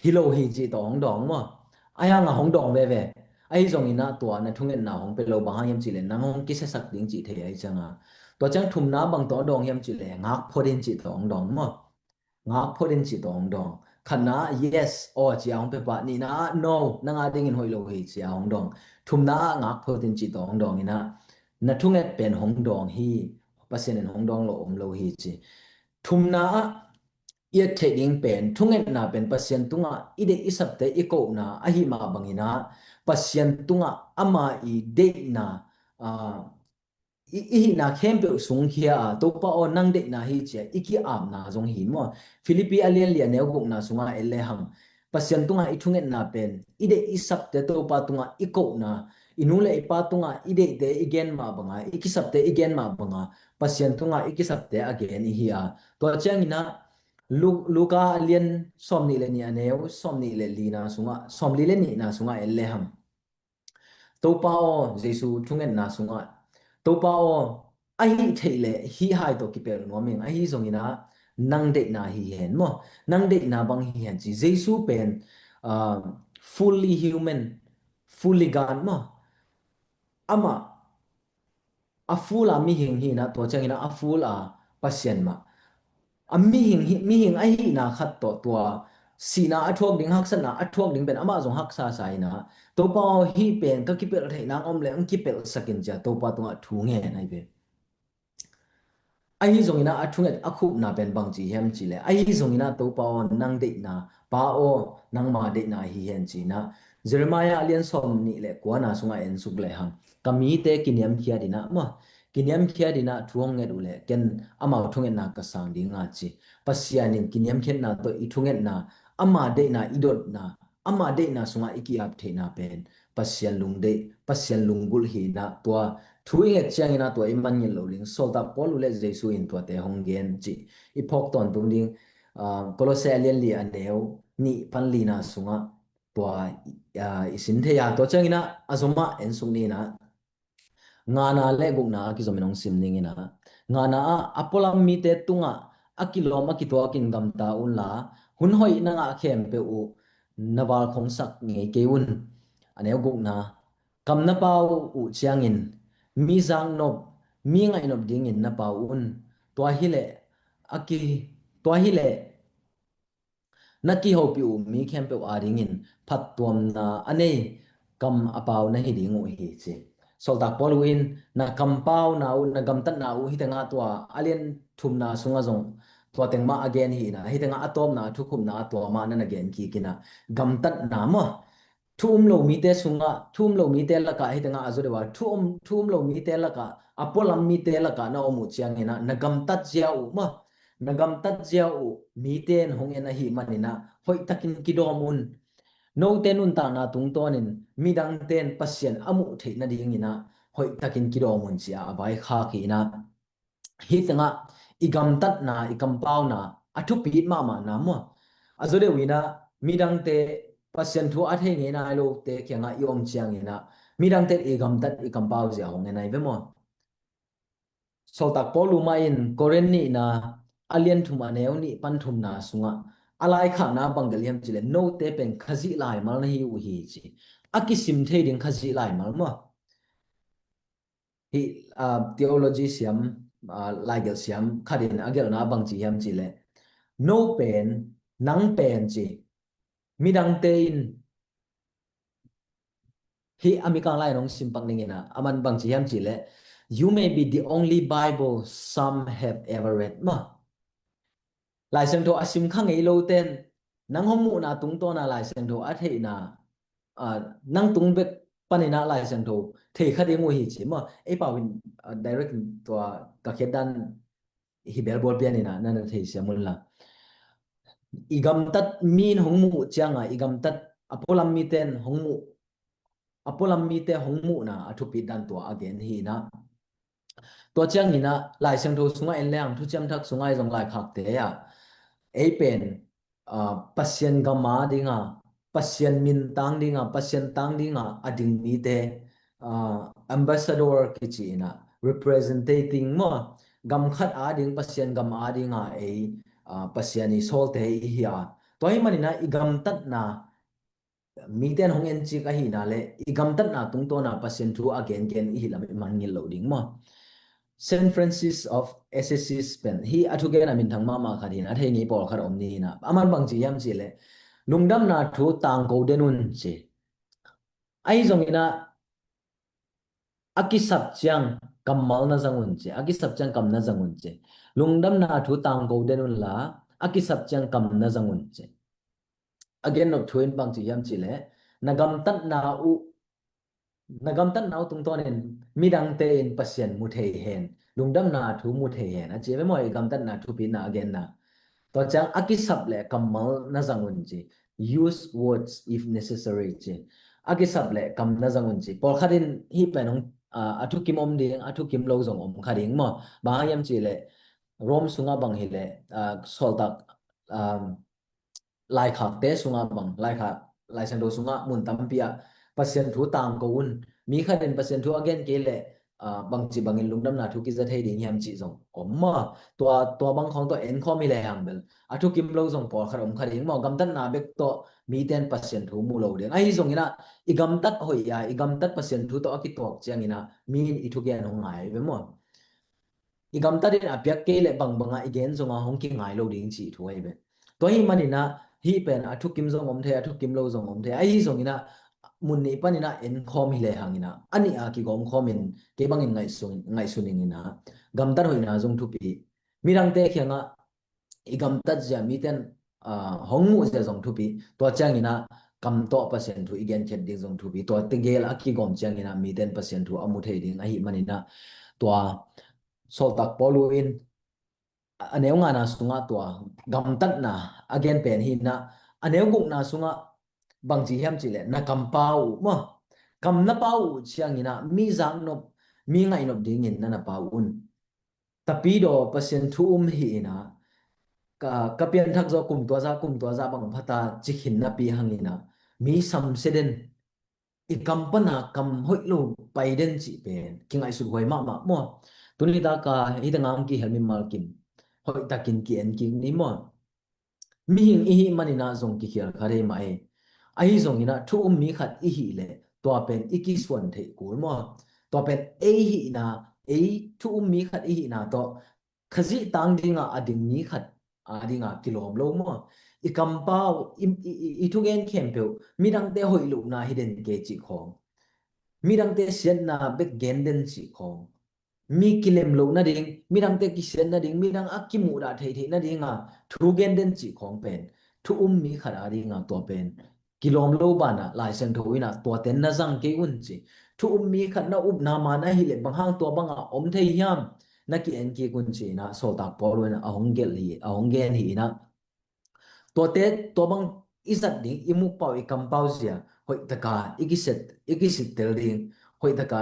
Hi lo hi cih tawh hong dawng maw? Ahi hangah hong dawng veve. Ahi zongin ah tua na thungetna hong pia lo, bang hang hiam cih leh nang hong kisiasak ding cih thei ahi ciangah. Tua ciang thumna bang tawh dawng hiam cih leh ngak phot in cih tawh hong dawng maw? Ngak phot in cih tawh hong dawng. Khatna ah yes, aw ci a hong pia pah. Nihna ah no, nang a dingin hoih lo hi ci a hong dawng. Thumna ah ngak phot in cih tawh hong dawng in ah, na thunget pen hong dawng hi, Pasian in hong dawng lo om lo hi ci. Thumna ah i et theih ding pen, thungetna pen Pasian tungah i deih i sapte i kohna ahih mah bangin ah, Pasian tungah ama i deihna, ah, i, i hihna khempeuh sungkhia a, Topa aw nang deihna hi ci a i ki-apna zong hi maw? Philippi a lian li a neu gukna sungah en lehang, Pasian tungah i thungetna pen i deih i sapte Topa tungah i kohna, i nu le i pa tungah i deihte i gen mah banga, i kisapte i gen mah banga, Pasian tungah i kisapte a gen i hi a. Tua ciangin ah Lu-, Luka a lian sawmnih le nih a neu sawmnih le lina sungah, sawmli le nihna sungah en lehang, Topa aw, Jesu thungetna sungah, Topa aw, ahi theih leh hih hai tawh kipelh nuam ing, ahi zongin ah nang deihna hi hen maw? Nang deihna bang hi hen ci. Jesu pen, ah, fully human, fully God maw? Amah a full a mihing hi in ah, tua ciangin ah a full a Pasian mah. A mihing hi, mihing ahihna khat tawh tua sihna a thuak ding, haksatna a thuak ding pen amah zong haksa sa in ah, Topa aw, hih pen ka kipelh theih nang om leh hong kipelhsak in ci a Topa tungah thu ngen ahi ve. Ahi zongin ah a thunget a khupna pen bang ci hiam cih leh, ahi zongin ah Topa aw, nang deihna, Pa aw, nangma deihna hi hen ci-in ah Jeremiah a lian sawm nih le kuana sungah en suk lehang, ka mite kiniamkhiat in ah maw, kiniamkhiat in ah thu hong nget uh leh ken amau thungetna ka sang ding a ci. Pasian in kiniamkhiatna tawh i thungetna, ama deihna i dotna, ama deihna sungah i ki-ap theihna pen Pasian lungdeih, Pasian lunggulh hi-in ah tua thu i nget ciangin ah tua i mangngilh loh ding. Sawltak Paul uh le Jesu in tuate hong gen cih i phawk tawntung ding. Ah, Kolose a lian li a neu nih pan lina sungah tua, ah, i sim thei a, tua ciangin ah a zomah en suk ni in ah. Ngana le gukna a kizom in hong sim ning in ah. Ngana ah, a pualam mite tungah a kilawm a kituakin gamta unla, hun hoih na ngah khempeuh uh na valkhongsak ngei kei un. A neu gukna, kam na pau uh ciangin mi zaknop, mi ngaihnop dingin na pau un. Tua hileh a ki, tua hileh na kihopih uh mi khempeuh adingin phattuamna a nei kam a pau na hi ding uh hi ci. Sawltak Paul uh in na kampauna uh, na gamtatna uh, hih tengah tua a lian thumna sungah zong tua teng mah a gen hi in ah, hih tengah a tawpna, a thukhupna ah tua mah na na gen kik in ah, gamtatna maw. Thu um lo mite sungah, thu um lo mite lakah, hih tengah a zaw deuh a, thu um, thu um lo mite lakah, a pualam mite lakah na om uh ciangin ah, na gamtat zia uh maw, na gamtat zia uh mite in hong en ahih manin ah, hoihtakin kidawm un. Note nuntakna tungtawnin midangte in Pasian a muh theih nadingin ah, hoihtakin kidawm un ci-a a vaikhak hi in ah. Hih tengah i gamtatna, i kampauna a thupit mahmahna maw. A zaw deuh in ah midangte, Pasian thu a thei ngei nai lote kiangah i om ciangin ah, midangte i gamtat, i kampau zia hong en ahi ve maw. Sawltak Paul uh mah in Korin nihna a lian thum a neu nih pan thumna sungah a laikhakna bang gelh hiam cih leh, note pen Khazih laimal na hi uh hi ci. A kisim thei ding Khazih laimal maw. Hih, ah, theology siam, ah, laigelh siam khat in a gelhna bang ci hiam cih leh, no pen, nang pen ci, midangte in, hih a Mikang lai in hong sim pak ning in ah, aman bang ci hiam cih leh, you may be the only Bible some have ever read maw. Lai Siangtho a sim kha ngei lote in, nang hong muhna tungtawna Lai Siangtho a theihna, ah, nang tung bek panin ah Lai Siangtho thei kha ding uh hi ci maw. Ei pau in, ah, direct in tua ka khiat dan hi belbawl pian in ah, na na thei siam un la. I gamtat mi in hong muh ciangah, i gamtat a pualam mite in hong muh, a pualam mite hong muhna a thupit dan tua a gen hi in ah. Tua ciangin ah Lai Siangtho sungah en leng, Thuciam Thak sungah i zong laikhakte ah, ei pen, ah, Pasian gam a dinga, Pasian min tang dinga, Pasian tang dinga a ding mite, ah, ambassador kici in ah, representing maw, gam khat a ding, Pasian gam a dinga ei, ah, Pasian i sawlte i hi a. Tua ahih manin ah i gamtatna, mite in hong en cik ahihna le i gamtatna tungtawna Pasian thu a gengen i hih lam i mangngilh loh ding maw. Saint Francis of Assisi pen hih a thugen a minthang mahmah khat hi in ah, a thei ngei pawlkhat om ni hi in ah, aman bang ci hiam cih leh, lungdamna thu tangko den un ci. Ahi zongin ah a kisap ciang kammal na zang un ci, a kisap ciang kam na zang un ci. Lungdamna thu tangko den un la, a kisap ciang kam na zang un ci. A gennop thu in bang ci hiam cih leh, na gamtatna uh, na gamtatna uh tungtawnin midangte in Pasian mu thei hen, lungdamna thu mu thei hen a ci ve maw, i gamtatna thupitna a genna. Tua ciang a kisap le kammal na zang un ci. Use words if necessary ci. A kisap le kam na zang un ci. Pawlkhat in hih pen hong, ah, a thukim om ding, a thukim lo zong om kha ding maw. Bang hang hiam cih leh, Rome sungah bang hi leh, ah, sawltak, ah, laikhakte sungah bang, laikhak, Lai Siangtho sungah mun tampi ah Pasian thu tangko un. Mi khat in Pasian thu a gen kei leh, ah, bangci bangin lungdamna thu kiza thei ding hiam cih zong om maw. Tua, tua bang khawng tawh en khawm hi lehang bel a thukim lo zong pawlkhat om kha ding maw. Gamtatna bek tawh mite in Pasian thu mu lo ding. Ahi zongin ah i gamtat hoih a, i gamtat Pasian thu tawh a kituak ciangin ah mi in i thugen hong ngai ve maw. I gamtat in a piak kei leh bangbang ah i gen zongah hong kingai lo ding cih thu ahi ve. Tua ahih manin ah hih pen a thukim zong om thei, a thukim lo zong om thei. Ahi zongin ah mun nih panin ah en khawm hi le hangin ah, a nih a kigawm khawmin kei bangin ngaihsun, ngaihsun ing in ah, gamtat hoihna zong thupi. Midangte kiangah i gamtat zia miten, ah, hong muh zia zong thupi. Tua ciangin ah kam tawh Pasian thu i genkhiat ding zong thupi. Tua tegel a kigawm ciangin ah miten Pasian thu a mu thei ding ahih manin ah, tua Sawltak Paul in a neu ngana sungah tua gamtatna a gen pen hi in ah, a neu gukna sungah bangci hiam cih leh na kam pau uh maw? Kam na pau uh ciangin ah mi zaknop, mi ngaihnop dingin na na pau un. Tapidaw Pasian thu um hi in ah, ka, ka pianthak zaw kum tua zah, kum tua zah bang phata ci khin napi hangin ah mi samsia den, i kam pana kam hoih lo pai den cih pen kingaihsut huai mahmah maw? Tuni taka hih tengah hong kihel mimal kim hoihtakin ki-en kik ni maw? Mihing i hih manin ah zong kikhial kha dei mah ei. Ahi zongin ah thu um mi khat i hih leh tua pen i kisuan theih kul maw? Tua pen ei hihna, ei thu um mi khat i hihna tawh Khazih tang dinga a ding mi khat a dinga kilawm lo maw? I kampau, i, i, i, i thugen khempeuh midangte hoih lohna hi den kei cih khawng, midangte siatna bek gen den cih khawng, mi kilem loh nading, midangte kisiat nading, midang a kimuhdah theihtheih nadinga thu gen den cih khawng pen thu um mi khat a dinga tua pen kilawm lo banah Lai Siangtho in ah tuate na zang kei un ci. Thu um mi khat na upna man ahih leh bang hang tua bangah om thei hiam, na ki-en kik un ci in ah Sawltak Paul in ah a hong gelh hi, a hong gen hi in ah, tuate tua bang i zat ding, i mukpau, i kampau zia hoih taka i kiset, i kisittel ding, hoih taka,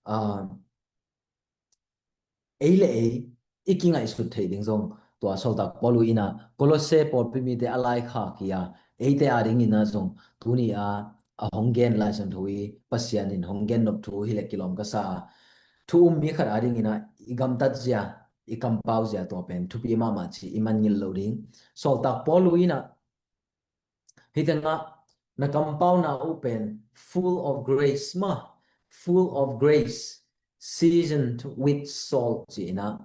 ah, ei le ei i kingaihsut theih ding zong tua Sawltak Paul in ah Kolosse pawlpi mite a laikhak hi a, eite a dingin ah zong tuni a, a hong gen Lai Siangtho i Pasian in hong gen nop thu hi leh kilawm ka sa a, thu um mi khat a dingin ah i gamtat zia, i kampau zia tua pen thupi mahmah ci i mangngilh loh ding. Sawltak Paul in ah hih tengah na kampauna uh pen full of grace maw, full of grace, seasoned with salt ci in ah,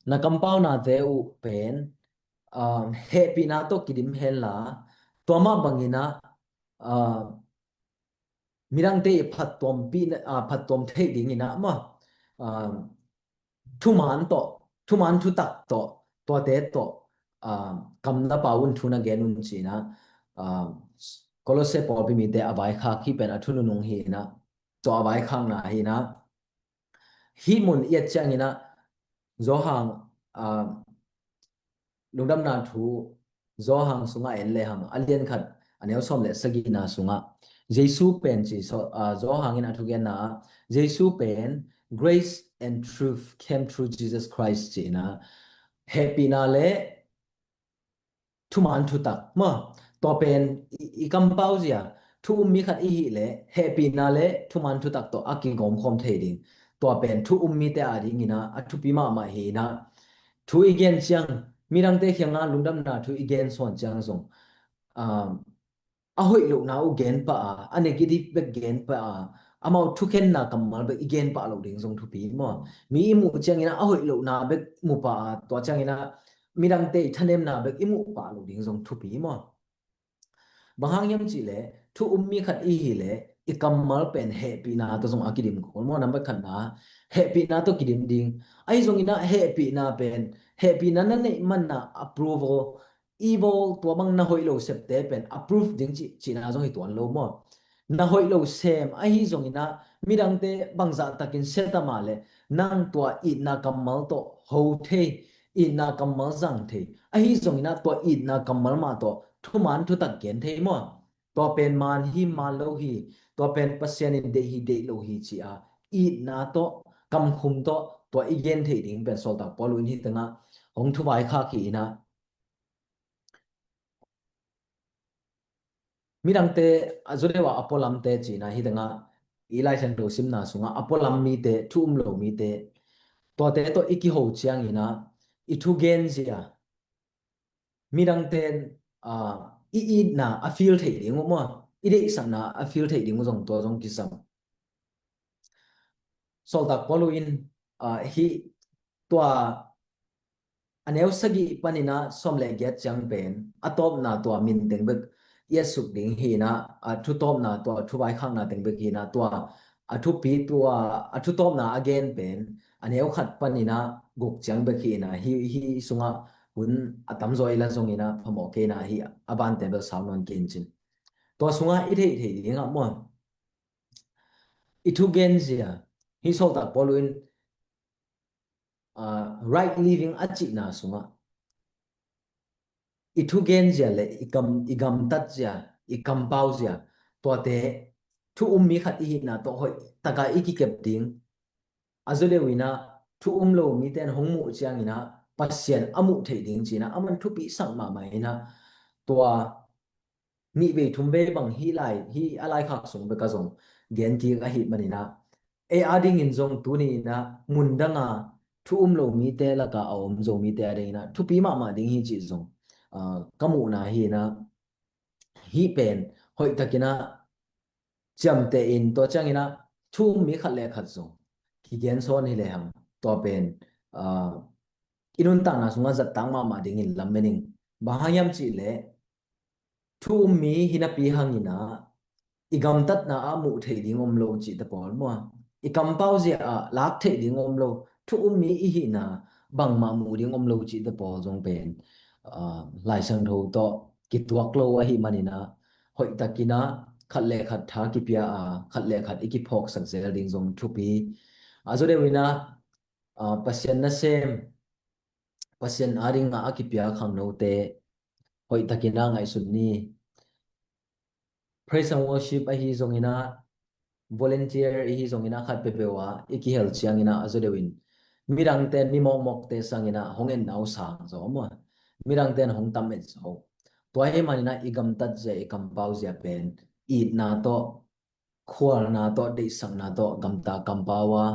na kampaunate uh pen, ah, hehpihna tawh kidim henla, tua mah bangin ah, ah, midangte i phattuampih, ah, phattuam theih dingin ah maw, ah, thuman tawh, thuman thutak tawh, tuate tawh, ah, kam na pau un, thu na gen un ci in ah, ah, Kolosse pawlpi mite a vaikhak hi pen a thu nunung hi in ah, tua a vaikhakna hi in ah, hih mun i et ciangin ah Johan, ah, Lungdamna Thu Johan sungah en le hang, a lian khat, a neu sawm le sagihna sungah Jesu pen ci, so, ah, Johan in a thugenna ah Jesu pen, "Grace and truth came through Jesus Christ," ci in ah, hehpihna le thuman thutak maw, tua pen i, i kampau zia, thu um mi khat i hih leh hehpihna le thuman thutak tawh a kigawm khawm thei ding. Tua pen thu um mite a dingin ah a thupi mahmah hi in ah, thu i gen ciang, midangte kiangah lungdamna thu i gen sawn ciang zong, um, a hoih lohna uh gen pah a, a negative bek gen pah a, amau thukhenna kammal bek i gen pah loh ding zong thupi maw? Mi i muh ciangin ah a hoih lohna bek mu pah a, tua ciangin ah midangte i thanemna bek i muh pah loh ding zong thupi maw? Bang hang hiam cih leh thu um mi khat i hih leh i kammal pen hehpihna tawh zong a kidim kul maw? Nambat khatna, hehpihna tawh kidim ding. Ahi zongin ah hehpihna pen, hehpihna na neih manah approval, evil, tua bang na hoih lo septe pen approve ding cih, cihna zong hi tuan lo maw? Na hoih lo sem ahi zongin ah midangte bangzah takin sia ta mah leh nang tua itna kammal tawh ho thei, itna kammal zang thei. Ahi zongin ah tua itna kammal mah tawh thuman thutak gen thei maw? Tua pen man hi, man lo hi, tua pen Pasian in deih hi, deih lo hi ci a, itna tawh, kamkhum tawh tua i gen thei ding pen Sawltak Paul in hih tengah hong thuvaikhak hi in ah, midangte, a, Judea a pualamte ci in ah hih tengah i Lai Siangtho simna sungah a pualam mite, thu um lo mite, tuate tawh i kiho ciangin ah i thugen zia, midangte, ah, i itna a feel theih ding uh maw, i deihsakna a feel theih ding uh zong tua zong kisam. Sawltak Paul in, ah, hih tua a neu sagih panin ah sawm le giat ciang pen a tawpna tua minteng bek i et suk ding hi in ah, a thutawpna tua, thuvaikhakna teng bek hi in ah, tua a thupi tua, a thutawpna a gen pen a neu khat panin ah guk ciang bek hi in ah, hih, hih sungah hun a tamzaw i la zongin ah phamawh kei in ah, hih a bante bel sau nawn kei in cin. Tua sungah i theih theih dingah maw, i thugenzia, hih sawltak Paul in, ah, right living a cihna sungah i thugenzia le i gam, i gamtatzia, i kampauzia, tuate thu um mi khat i hihna tawh hoih taka i kikep ding, a zaw deuh in ah thu um lo mite in hong muh ciangin ah Pasian a muh theih ding ci in ah, aman thupi sak mahmah in ah, tua nih vei thum vei bang hih lai, hih a laikhak sung bek ah zong gen kik ahih manin ah, ei a dingin zong tuni in ah mundang a thu um lo mite lakah a om Zomite a dingin ah thupi mahmah ding hi cih zong, ah, ka muhna hi in ah, hih pen hoihtakin ah ciamteh in, tua ciangin ah thu um mi khat le khat zong kigen sawn hi lehang, tua pen, ah, i nuntakna sungah zattak mahmah dingin lamen ing. Bang hang hiam cih leh thu um mi hi napi hangin ah i gamtatna ah muh theih ding om lo cihte pawl maw, i kampauzia ah lak theih ding om lo, thu um mi i hihna bangmah muh ding om lo cihte pawl zong pen, ah, Lai Siangtho tawh kituak lo ahih manin ah, hoihtakin ah khat le khat tha kipia a, khat le khat i kiphawksak zel ding zong thupi. A zaw deuh in ah, ah, Pasian nasem, Pasian a dingah a kipia khangnote hoihtakin ah ngaihsun ni. Praise and worship ahi zongin ah, volunteer ihi zongin ah, khat peuhpeuh ah i kihel ciangin ah, a zaw deuh in midangte, mi mawkmawkte sangin ah hong etna uh sang zaw maw, midangte in hong tam et zaw. Tua ahih manin ah i gamtatzia, i kampauzia pen itna tawh, khualna tawh, deihsakna tawh gamta kampau a,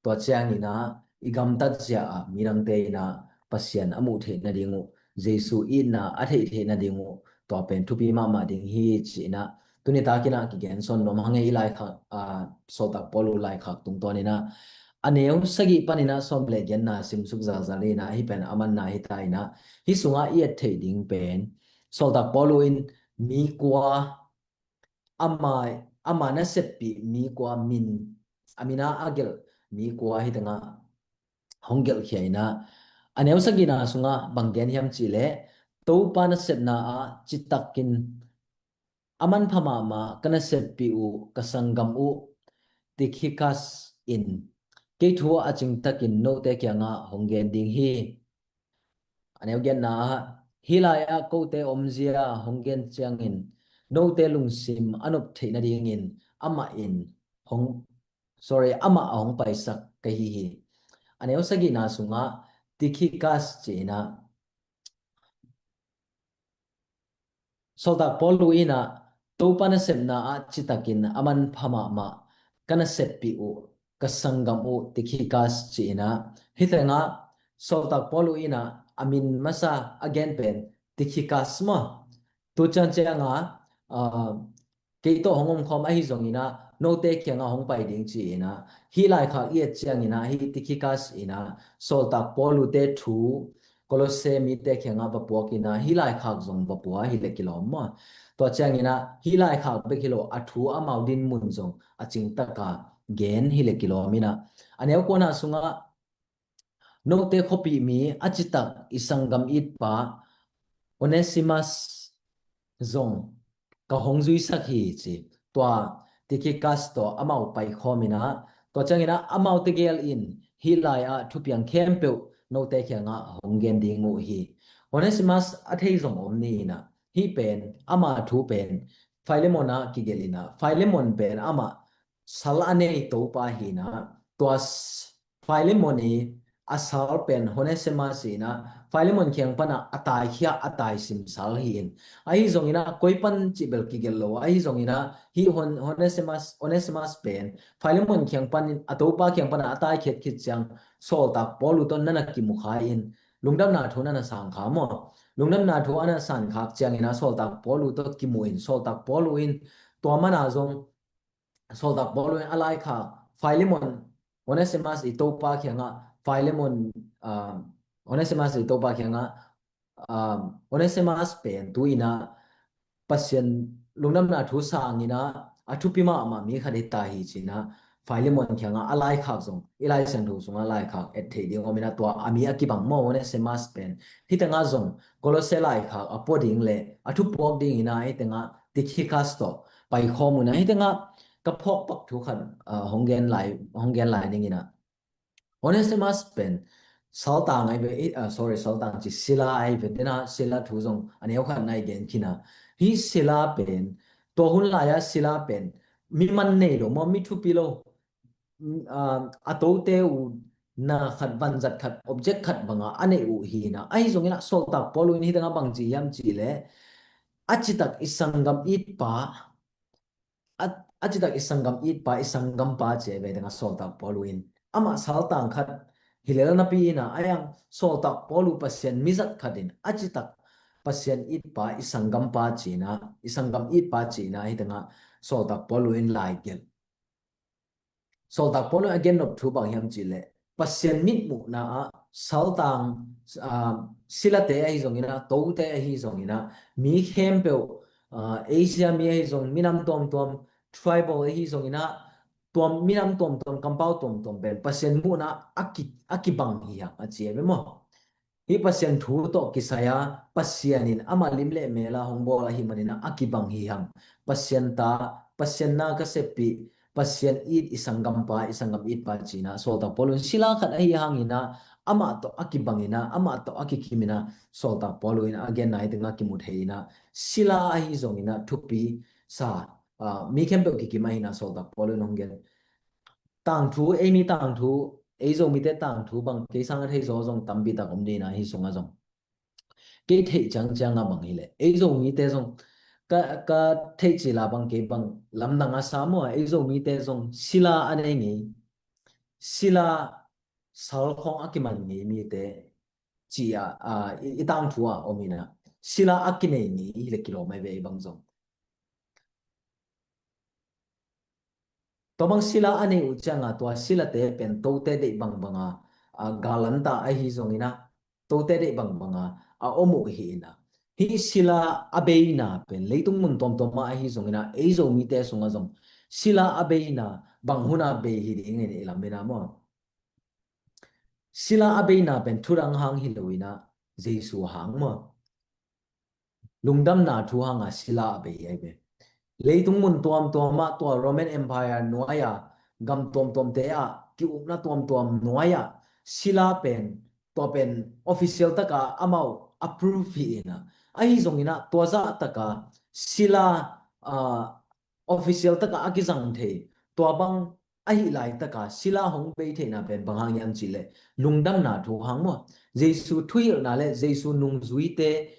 tua ciangin ah i gamtatzia ah midangte in ah Pasian a muh theih nading uh, Jesu itna a theih theih nading uh, tua pen thupi mahmah ding hi ci in ah, tuni takin ah kigen sawn nuam hang e. I laikhak, ah, sawltak Paul uh laikhak tungtawn in ah, a neu sagih panin ah sawm le giatna simsuk zalzal in ah, hih pen a manna hi ta in ah, hih sungah i et theih ding pen sawltak Paul uh in mi kua, ama, ama naseppih mi kua min, a min a a gelh mi kua hi tengah hong gelhkhia in ah, a neu sagihna sungah bang gen hiam cih leh, Topa nasepna ah citakin a manpha mahmah ka naseppih uh, ka sanggam uh Tikhikas in kei thu a cingtakin note kiangah hong gen ding hi. A neu giatna ah, hih lai-ah kote omzia hong gen ciangin note lungsim a nop theih nadingin amah in hong, sorry, amah a hong paisak ka hi hi. A neu sagihna sungah Tikhikas ci in ah, sawltak Paul uh in ah, Topa nasepna ah citakin a manpha mahmah ka naseppih uh, ka sanggam uh Tikhikas ci in ah, hih tengah sawltak Paul uh in ah a min masa a gen pen Tikhikas maw. Tu ciang ciangah, ah, kei tawh hong omkhawm ahi zongin ah note kiangah hong pai ding ci in ah, hih laikhak i et ciangin ah, hih Tikhikas in ah sawltak Paul uhte thu Kolose mite kiangah va puak in ah, hih laikhak zong va pua hi leh kilawm maw. Tua ciangin ah hih laikhak bek hi lo, a thu amau dinmun zong a cingtaka gen hi leh kilawm in ah, a neu kuana sungah note khuapih mi a citak i sanggam itpa Onesimas zong ka hong zuisak hi ci. Tua Tikhikas tawh amau paikhawm in ah, tua ciangin ah amau tegel in hih lai-ah thupiang khempeuh note kiangah hong gen ding uh hi. Onesimas a thei zong om ni in ah, hih pen, ama thu pen Filemon ah kigelh in ah, Filemon pen amah sal a nei topa hi in ah, tua s-, Filemon i a sal pen Onesimas hi in ah, Filemon kiang panah a taikhia, a taisim sal hi in. Ahi zongin ah koi pan cih bel kigelh lo. Ahi zongin ah hih Hon-, Onesimas, Onesimas pen Filemon kiang panin, a topa kiang panah a taikhiat khit ciang sawltak Paul uh tawh na na kimu kha in, lungdamna thu na na sang kha maw. Lungdamna thu a na sang khak ciangin ah sawltak Paul uh tawh kimu in, sawltak Paul uh in tua mana zong sawltak Paul uh in a laikhak Filemon, Onesimas i topa kiangah, Filemon, ah, Onesimas i topa kiangah, ah, Onesimas pen tu in ah Pasian lungdamna thu sangin ah a thupi mahmah mi khat hi ta hi ci-in ah Filemon kiangah a laikhak zong i Lai Siangtho sungah laikhak et theih ding om in ah tua a mi a kibang maw Onesimas pen. Hih tengah zong Kolose laikhak a pua ding le a thupuak dingin ah hih tengah Tikhikas tawh paikhawm un ah hih tengah ka phawk pak thu khat ah hong gen lai, hong gen lai ning in ah Onesimas pen saltang ahi ve, eh, ah, sorry, saltang ci Sila ahi ve, dena Sila thu zong a neu khat na i gen khin a. Hih Sila pen, tua hun lai-a Sila pen mi man nei lo maw, mi thupi lo, mm, ah, a tote uh na khat, vanzat khat, object khat banga a neih uh hi in ah. Ahi zongin ah Sawltak Paul in hih tengah bang ci hiam cih leh a citak i sanggam itpa, a, a citak i sanggam itpa, i sanggampa ci a ve ding a Sawltak Paul in. Amah saltang khat hi lel napi in ah, a yang Sawltak Paul uh Pasian mizat khat in a citak Pasian itpa, i sanggampa ci-in ah, i sanggam itpa ci-in ah hih tengah Sawltak Paul in lai gelh. Sawltak Paul in a gen nop thu bang hiam cih leh Pasian mitmuhna ah saltang, ah, Silate ahi zongin ah, tote ahi zongin ah, mi khempeuh, ah, Asia mi ahi zong, minam tuamtuam, tribal ahi zongin ah, tuam, minam tuamtuam, kampau tuamtuam pen Pasian muhna a ki, a kibang hi hang a ci a ve maw. Hih Pasian thu tawh kisai a, Pasian in amah lim le mel a hong bawl ahih manin ah a kibang hi hang. Pasian ta, Pasian na ka seppih, Pasian it, i sanggampa, i sanggam itpa ci-in ah Sawltak Paul in Sila khat ahi hangin ah amah tawh a kibang in ah, amah tawh a kikim in ah Sawltak Paul in a genna hih tengah kimu thei in ah Sila ahi zongin ah thupi sa, ah, mi khempeuh kikim ahi in ah Sawltak Paul in hong gen. Tangthu, ei mi tangthu, ei Zomite tangthu bang kei sang a thei zaw zong tampi tak om ding in ah hih sungah zong. Kei theih ciangciang a bang hi leh ei Zomite zong ka, ka theih cil a bang kei bang lamdang a sa maw, ei Zomite zong Sila a nei ngei, Sila sal khawng a kiman ngei mite ci a, a, i, i tangthu a om in ah Sila a kinei ngei hi leh kilawm ahi ve ei bang zong. Tua bang Sila a nei uh ciangin tua Silate pen tote deih bangbang a, a, galanta ahi zongin ah, tote deih bangbang a, a om uh hi in ah. Hih Sila a beina pen leitung mun tuamtuam ah ahi zongin ah, ei Zomite sungah zong Sila a beina bang hun a bei hi ding in i lam in ah maw. Sila a beina pen thudang hang hi lo in ah, Jesu hang maw. Lungdamna thu hang a Sila a bei ahi ve. Leitung mun tuamtuam ah tua Roman Empire nuai a, gam tuamtuamte ah, ki-ukna tuamtuam nuai ah, Sila pen, tua pen official tak a amau approve hi in ah. Ahi zongin ah, tua zah tak a Sila, ah, official tak a a kizang thei, tua bang ahih laitak a Sila hong bei theihna pen bang hang hiam cih leh lungdamna thu hang maw. Jesu thuhilhna le Jesu nungzuite,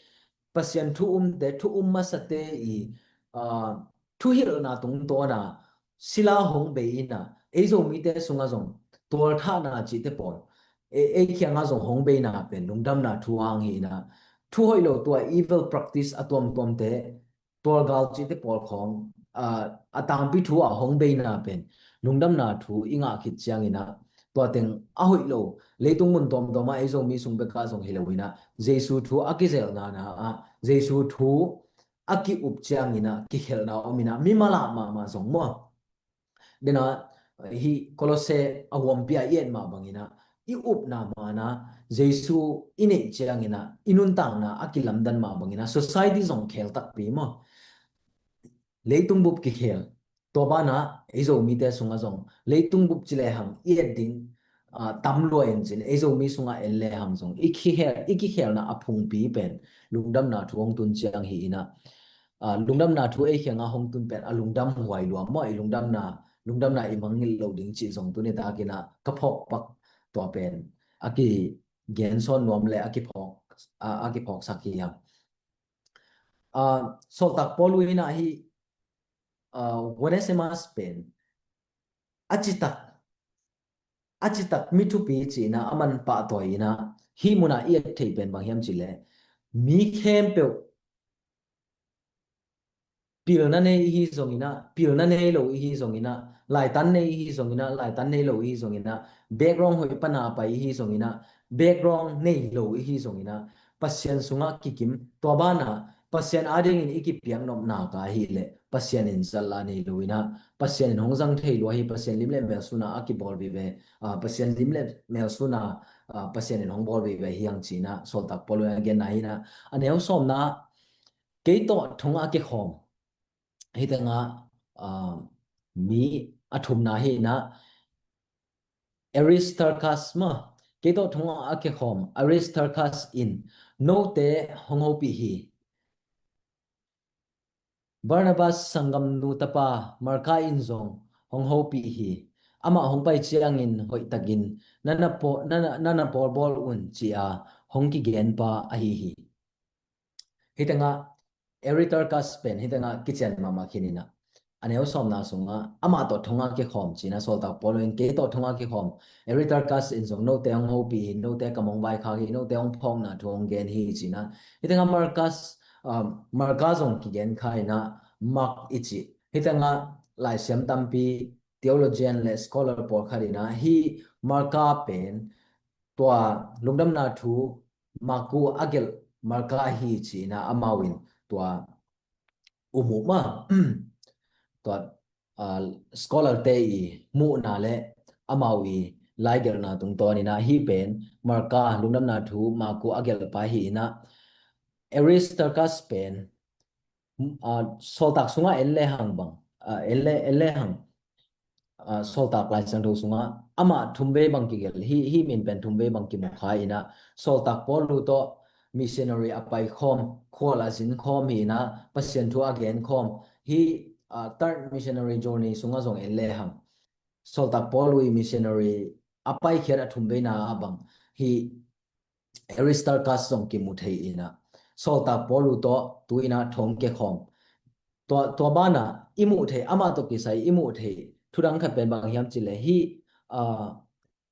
Pasian thu umte, thu um masate i, ah, thuhilhna tungtawn a Sila hong bei in ah, ei Zomite sungah zong tualthahna cihte pawl, ei, ei kiangah zong hong beina pen lungdamna thu hang hi in ah, thu hoih lo, tua evil practice a tuamtuamte, tualgal cihte pawl khawng, ah, a tangpi thu a hong beina pen lungdamna thu i ngah khit ciangin ah, tua teng a hoih lo, leitung mun tuamtuam ah ei Zomi sung bek ah zong hi lo in ah, Jesu thu a kizelhna ah, Jesu thu a ki-up ciangin ah kikhelhna om in ah, mimal ah mahmah zong maw. Dena, hih Kolose a huampi a i et mah bangin ah, i upna man a Jesu i neih ciangin ah, i nuntakna a kilamdan mah bangin ah, society zong khel takpi maw. Leitung bup kikhel. Tua banah ei Zomite sungah zong leitung bup ci lehang i et ding, ah, tam lua in cin, ei Zomi sungah en lehang zong i kikhel, i kikhelna a phungpi pen lungdamna thu hong tun ciang hi in ah, ah, lungdamna thu ei kiangah hong tun pen a lungdam huai lua maw, i lungdamna, lungdamna i mangngilh loh ding cih zong tuni takin ah ka phawk pak tua pen a kigen sawn nuam le a kiphawk, a, a kiphawksak hi hang. Ah, Sawltak Paul in ah hih, ah, Onesimas pen a citak, a citak mi thupi ci in ah a man pahtawi in ah, hih munah i et theih pen bang hiam cih leh, mi khempeuh pilna nei ihi zongin ah, pilna nei lo ihi zongin ah, laitan nei ihi zongin ah, laitan nei lo ihi zongin ah, background hoih pana pai ihi zongin ah, background nei lo ihi zongin ah, Pasian sungah kikim, tua banah Pasian adingin i kipiak nopna ka ahih leh Pasian in zat la nei lo in ah, Pasian in hong zang thei lua hi. Pasian lim le mel suna a kibawl vive, ah, Pasian lim le mel suna, ah, Pasian in hong bawl vive hi hang ci-in ah Sawltak Paul in a genna hi in ah, a neu sawmna, kei tawh thong a kikhawm, hih tengah, ah, mi a thumna hi in ah, Aristarchus maw, kei tawh thong a kikhawm Aristarchus in note hong hopih hi. Barnabas sanggamnu tapa Marka in zong hong hopih hi. Amah hong pai ciangin hoihtakin na na paw-, na na, na na pawlbawl un, ci-a hong kigenpa ahi hi. Hih tengah Aristarchus pen hih tengah kician mahmah khin in ah, a neu sawmna sungah amah tawh thong a kikhawm ci-in ah Sawltak Paul in kei tawh thong a kikhawm, Aristarchus in zong note hong hopih hi, note kam hong vaikhak hi, note hong phawkna thu hong gen hi ci-in ah. Hih tengah Marcus, um, Marka zong kigen kha in ah Mark i cih. Hih tengah laisiam tampi, theologian le scholar pawlkhat in ah hih Marka pen tua lungdamna thu Marku a gelh Marka hi ci-in ah amau in tua um uh maw. Tua, ah, scholar te i muhna le amau i laigelhna tungtawn in ah hih pen Marka lungdamna thu Marku a gelhpa hi in ah, Aristarchus pen, ah, Sawltak sungah en le hang bang, ah, en le, en le hang, ah, Sawltak Laisiangtho sungah amah thumvei bang kigelh hi, hih min pen thumvei bang kimu kha in ah, Sawltak Paul uh tawh missionary a pai khawm, khual a zin khawm hi in ah, Pasian thu a gen khawm hi. Ah, third missionary journey sungah zong en le hang, Sawltak Paul uh i missionary a paikhiat a thumveina ah bang hih Aristarchus zong kimu thei in ah, Sawltak Paul uh tawh tu in ah thong kikhawm. Tua, tua banah i muh thei, amah tawh kisai i muh thei thudang khat pen bang hiam cih leh hih, ah,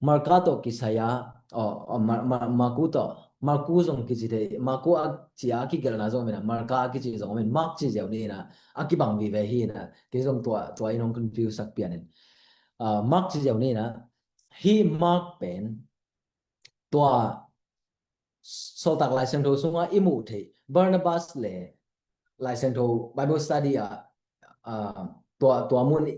Marka tawh kisai a, aw, aw, Ma-, Ma-, Marku tawh, Marku zong kici thei, Marku a ci a kigelhna zong om in ah, Marka a kici zong om in, Mark ci ziau ni in ah, a kibang vive hi in ah, kei zong tua, tua in hong confuse sak pian in. Ah, Mark ci ziau ni in ah, hih Mark pen tua Sawltak Laisiangtho sungah i muh theih Barnabas le Laisiangtho Bible study ah, ah, tua, tua mun i,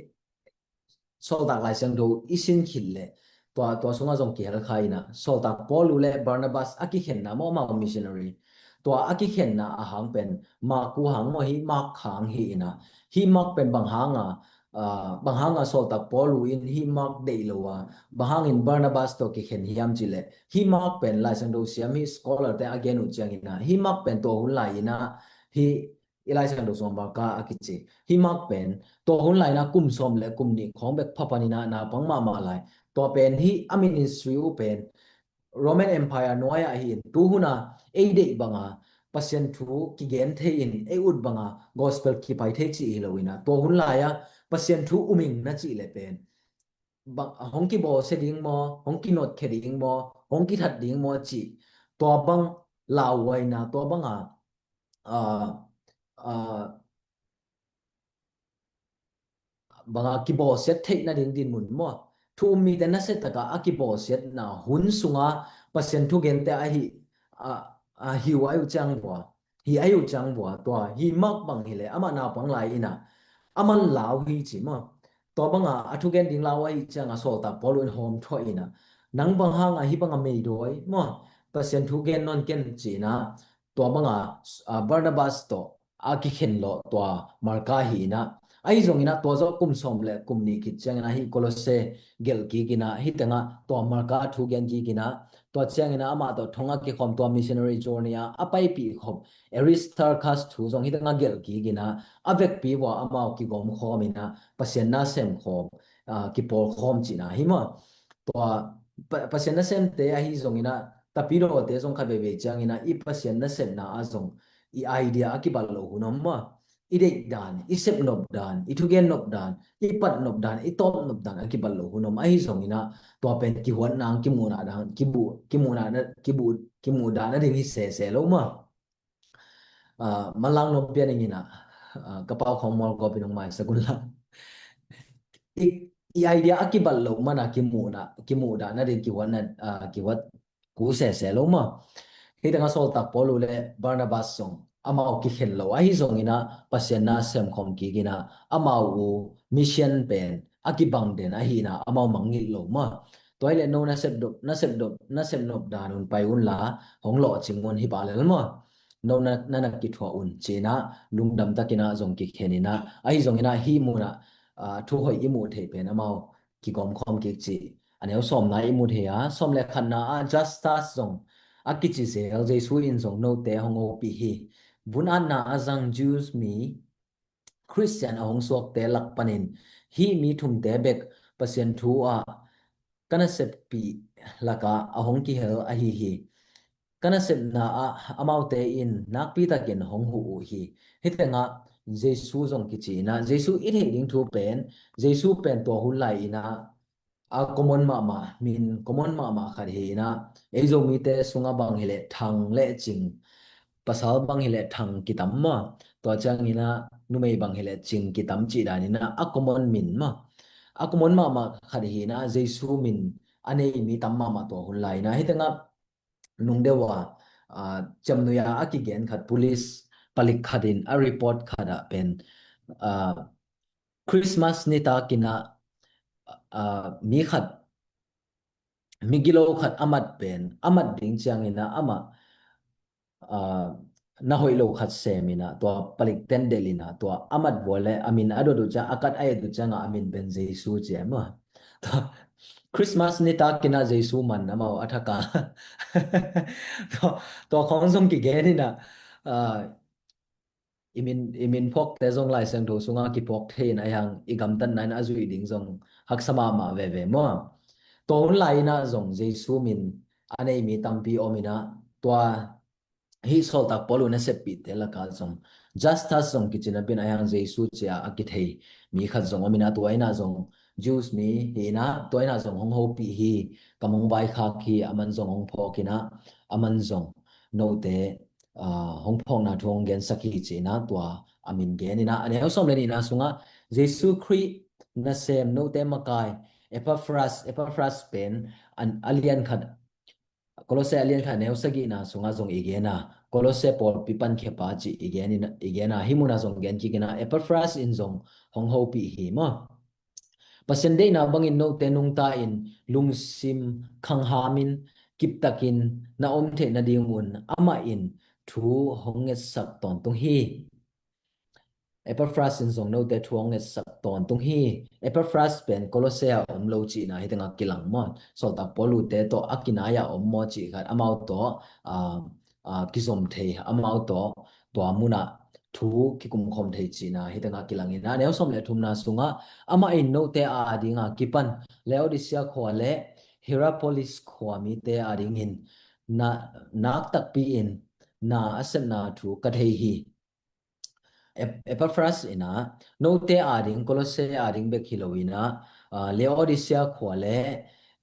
Sawltak Laisiangtho i sin khit leh tua, tua sungah zong kihel kha in ah, Sawltak Paul uh le Barnabas a kikhenna maw, amau missionary, tua a kikhenna a hang pen Marku hang maw, hih Mark hang hi in ah, hih Mark pen bang hang a, ah, bang hang a Sawltak Paul uh in hih Mark deih lo a, bang hangin Barnabas tawh kikhen hiam cih leh, hih Mark pen Laisiangtho siam, hih scholar te a gen uh ciangin ah, hih Mark pen tua hun lai in ah, hih i Laisiangtho sungah Marka a kici, hih Mark pen tua hun lai in ah kum sawm le kum nih khawng bek pha pan in ah naupang mahmah lai. Tua pen hih a ministry uh pen Roman Empire nuai ah hi in, tu hun a ei deih bang a Pasian thu kigen thei in, ei ut bang a gospel kipai thei cih hi lo in ah, tua hun lai a Pasian thu um ing na cih leh pen bang, hong kibawlsia ding maw, hong kinotkhia ding maw, hong kithat ding maw cih, tua bang lauhuaina, tua bang a, ah, ah, bang a kibawlsiat theih nading dinmun maw, thu um mite nasia tak a a kibawlsiatna hun sungah Pasian thugente ahi, a, a hi uh, ahi uh ciang vua, hi ahi uh ciang vua, tua hih Mark bang hi leh amah naupang lai in ah, aman lau hi ci maw. Tua bang a a thugen ding lau ahih ciang a Sawltak Paul uh in hawm thuah in ah, nang bang hang a hih bang a meidawi maw, Pasian thu gen nawn ken ci in ah, tua bang a, ah, Barnabas tawh a kikhen lawh tua Marka hi in ah, ahi zong in ah tua zawh kum sawm le kum nih khit ciangin ah hih Kolose gelh kik in ah, hih tengah tua Marka thu gen kik in ah, tua ciangin ah amah tawh thong a kikhawm, tua missionary journey ah a paipih khawm Aristarchus thu zong hih tengah gelh kik in ah, a vekpi vua amau kigawm khawm in ah Pasian na sem khawm, ah, kipawl khawm cihna hi maw. Tua Pa-, Pasian nasemte ahi zong in ah, tapidaw te zong khat veivei ciangin ah i Pasian nasepna ah zong i idea a kibat loh hun om maw. I deih dan, i sep nop dan, i thugen nop dan, i pat nop dan, i tawp nop dan a kibat loh hun om. Ahi zong in ah, tua pen kihuatna, kimuhna dan, kibu-, kimuhna, kibu-, kimuh dan a ding hi sese lo maw. Ah, manlang nuam pian ing in ah, ah, ka pau khawng mual gawp in hong maisak un la. I, i idea a kibat loh man a kimuhna, kimuh dan a ding kihuatna, ah, kihuat kul sese lo maw. Hih tengah Sawltak Paul uh le Barnabas zong amau kikhen lo ahi zongin ah Pasian na semkhawm kik in ah amau uh mission pen a kibang den ahi in ah amau mangngilh lo maw. Tua hi leh no na sepdop na sepdop na sepnop dan un pai unla hong lawhcing un hi pah lel maw. No na na na kithuah un ci in ah lungdam takin ah zong kikhen in ah ahi zongin ah hih mun ah aa, thu hoih i muh theih pen amau kigawmkhawm kik cih a neu sawmna i mu thei a, sawm le khatna ah Justus zong a kici zel Jesu in zong note hong hopih hi. Vun-atna a zang Jews mi Khristian a hong suakte lak panin hih mi thumte bek Pasian thu ah ka naseppih lakah a hong kihel ahi hi. Ka nasepna ah amaute in nakpi takin hong huh uh hi. Hih tengah Jesu zong kici in ah Jesu i theih ding thu pen Jesu pen tua hun lai in ah a common mahmah, min common mahmah khat hi in ah ei Zomite sungah bang hileh thang le cing, pasal bang hileh thang kitam maw, tua ciangin ah numei bang hileh cing kitam cih dan in ah a common min maw, a common mahmah khat hi in ah Jesu min a nei mi tam mahmah tua hun lai in ah hih tengah nung deuh a, aa, ciamnuih a a kigen khat police palik khat in a report khat ah pen, aa, Christmas nitak in ah, aa, mi khat, migilo khat a mat pen a mat ding ciangin ah amah, aa, na hoih lo khat sem in ah tua palik ten delh in ah tua a mat vua le a min a dot uh ciang a kat a et uh ciangah a min pen Jesu ci a maw. Tua Christmas nitak in ah Jesu man amau a thak a. Tua, tua khawng zong kigen in ah, aa, i min, i min phawkte zong Lai Siangtho sungah kiphawk thei in ah ahi hang i gamtatna in a zuih ding zong haksa mahmah veve maw. Tua hun lai in ah zong Jesu min a nei mi tampi om in ah tua hih sawltak Paul uh naseppihte lakah zong Justus zong kici napi in ahi hang Jesu ci a a kithei mi khat zong om in ah tua in ah zong Jews mi hi in ah tua in ah zong hong hopih hi, kam hong vaikhak hi, aman zong hong phawk in ah aman zong note, aa, hong phawkna thu hong gensak hi ci in ah tua a min gen in ah a neu sawm le nihna sungah Jesu Khrih nasem note makai Epaphras, Epaphras pen an, a lian khat Kolose a lian khat neu sagihna sungah zong i gen a, Kolose pawlpi pankhia pa cih i gen in, i gen a, hih munah zong gen kik in a, Epaphras in zong hong hopih hi maw. Pasian deihna bangin note nungta in lungsim khanghamin kiptakin na om theih nadingun amah in thu hong ngetsak tawntung hi. Epaphras in zong note thu hong ngetsak tawntung hi. Epaphras pen Kolose a om lo cihna hih tengah kilang maw. Sawltak Paul ute tawh a kinai a om maw cih khat amau tawh, ah, ah, kizom thei, amau tawh tua munah thu kikumkhawm thei cihna hih tengah kilang in a, neu sawm le thumna sungah amah in note a adinga kipan Laodicea khua le Hierapolis khua mite adingin na, nak takpi in na a sepna thu ka thei hi. Ep-, Epaphras in a, note ading, Kolose ading bek hi lo in a, ah, Laodicea khua le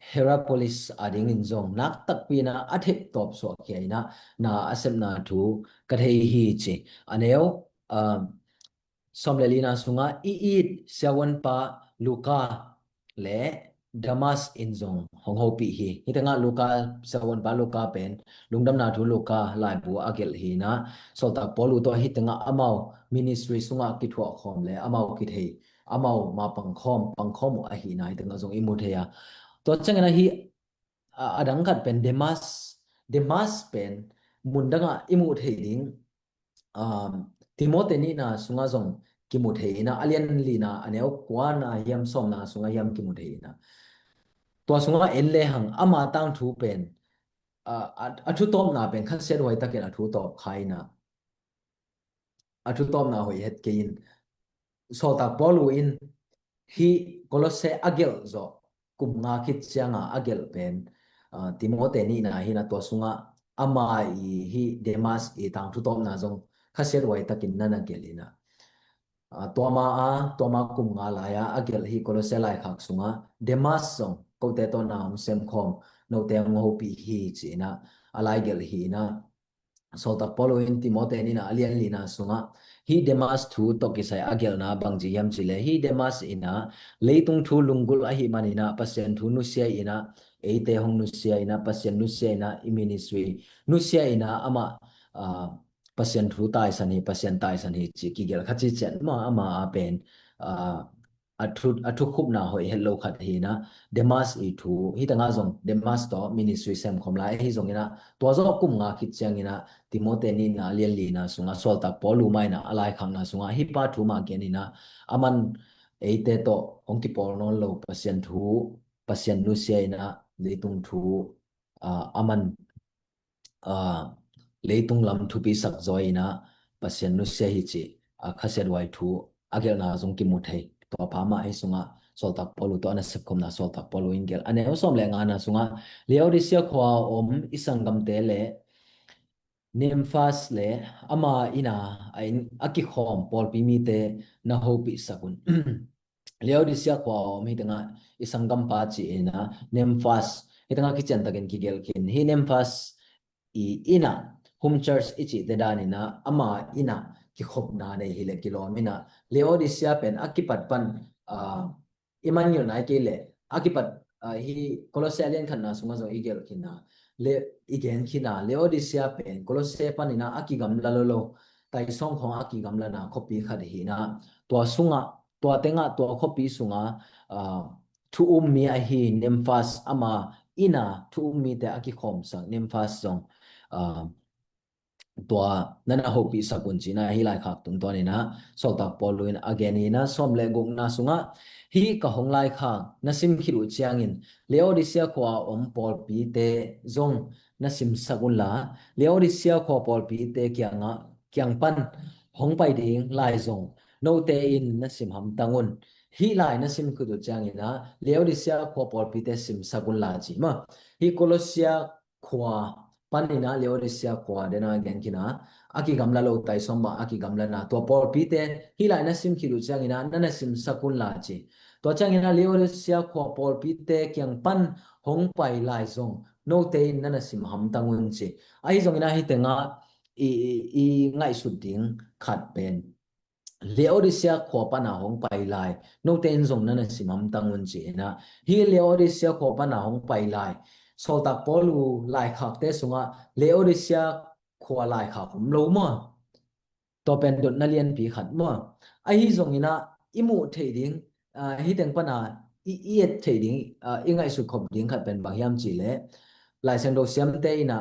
Hierapolis adingin zong nak takpi in a, a theih tawp suahkhia in a, na a sepna thu ka thei hi ci. A neu, ah, sawm le lina sungah i it siavuanpa Luka le Demas in zong hong hopih hi. Hih tengah Luka, siavuanpa Luka pen Lungdamna Thu Luka laibu a gelh hi in a, sawltak Paul uh tawh hih tengah amau ministry sungah kithuah khawm le amau kithei, amau ma pangkhawm, pangkhawm uh ahi in a, hih tengah zong i mu thei a. Tua ciangin a hih, a, a dang khat pen Demas, Demas pen mundangah i muh thei ding, um, Timote nihna sungah zong kimu thei in a, a lian lina a neu kuana hiam sawmna sungah hiam kimu thei in a. Tua sungah en lehang ama tangthu pen, uh, a, a thutawpna pen khasiathuai takin a thutawp kha in a, a thutawpna hoih het kei in. Sawltak Paul uh in hih Kolose a gelh zawh kum nga khit cianga a gelh pen, ah, Timote nihna hi in a, tua sungah ama i hih Demas i tangthu tawpna zong khasiathuai takin na na gelh in a. Ah, tua ma a, tua ma kum nga lai a, a gelh hih Kolose laikhak sungah Demas zong kote tawh na hong semkhawm, note hong hopih hi ci in a, a lai gelh hi in a. Sawltak Paul uh in Timote nihna a lian lina sungah hih Demas thu tawh kisai a gelhna bangci hiam cih leh, hih Demas in a leitung thu lunggulh ahih manin a Pasian thu nusia in a, eite hong nusia in a, Pasian nusia in a, i ministry nusia in a, amah, ah, Pasian thu taisan hi, Pasian taisan hi ci kigelh kha ci ciat mah, ama a pen, ah, a thu, a thukhupna hoih het lo khat hi na, Demas i thu, hi tangah zong Demas tawh ministry sem khom lai, ahi zong ina, tua zawh kum nga khit ciang ina, Timote nihna a lian lina sungah, sawltak Paul lu mah ina, a laikhakna sungah, hi pa thu mah gen ina, aman eite tawh hong kipawl nawn lo Pasian thu, Pasian nusia ina, leitung thu, ah, aman, ah, leitung lam thupi sak zaw ina Pasian nusia hi ci, ah, khasiat huai thu a gelhna zong kimu thei. Tua pa mah ahi sungah sawltak Paul tawh a nasep khopna sawltak Paul in gelh. A neu sawm le ngana sungah Laodicea khua a om i sanggamte le Nimfas le ama ina a in a kikhawm pawlpi mite na hopih sak un. Laodicea khua a om hi tangah i sanggampa ci ina Nimfas hi tangah kician takin kigelh khin. Hi Nimfas i ina home church i cihte dan ina ama ina kikhopna nei hi le kilawm ina Laodicea pen a kipat pan, ah, i mangngilh nai kei le a kipat, ah, hi Kolose a lian khatna sungah zong i gelh khin a le i gen khin a Laodicea pen Kolose pan ina a kigamla lo lo taisawng khawng a kigamlana khuapi khat hi ina tua sungah tua tengah tua khuapi sungah, ah, thu um mi ahi Nimfas ama ina thu um mite a kikhawmsak Nimfas zong, ah, tua na na hopih sak un ci ina hi laikhak tungtawn ina sawltak Paul in a gen ina sawm le gukna sungah hi ka hong laikhak na sim khit uh ciangin Laodicea khua a om pawlpite zong na simsak unla Laodicea khua pawlpite kiangah kiang pan hong pai ding lai zong note in na sim hamtang un. Hi lai na sim khit uh ciangin ah Laodicea khua pawlpite simsak unla ci mah. Hi Kolose khua pan ina Laodicea khua dena gen khin a a kigamla lo taisawng mah a kigamlana tua pawlpite hi lai na sim khit uh ciangin ah na na simsak unla ci. Tua ciangin ah Laodicea khua pawlpite kiang pan hong pai lai zong note in na na sim hamtang un ci. Ahi zongin ah hi tengah i, i, i ngaihsut ding khat pen Laodicea khua pana hong pai lai note in zong na na sim hamtang un ci ina hi Laodicea khua pana hong pai lai sawltak Paul laikhakte sungah Laodicea khua laikhak om lo maw? Tua pen dotna lianpi khat maw? Ahi zongin ah i muh theih ding, ah, hi teng pana i, i et theih ding, ah, i ngaihsut khop ding khat pen bang hiam ci le Laisiangtho siamte ina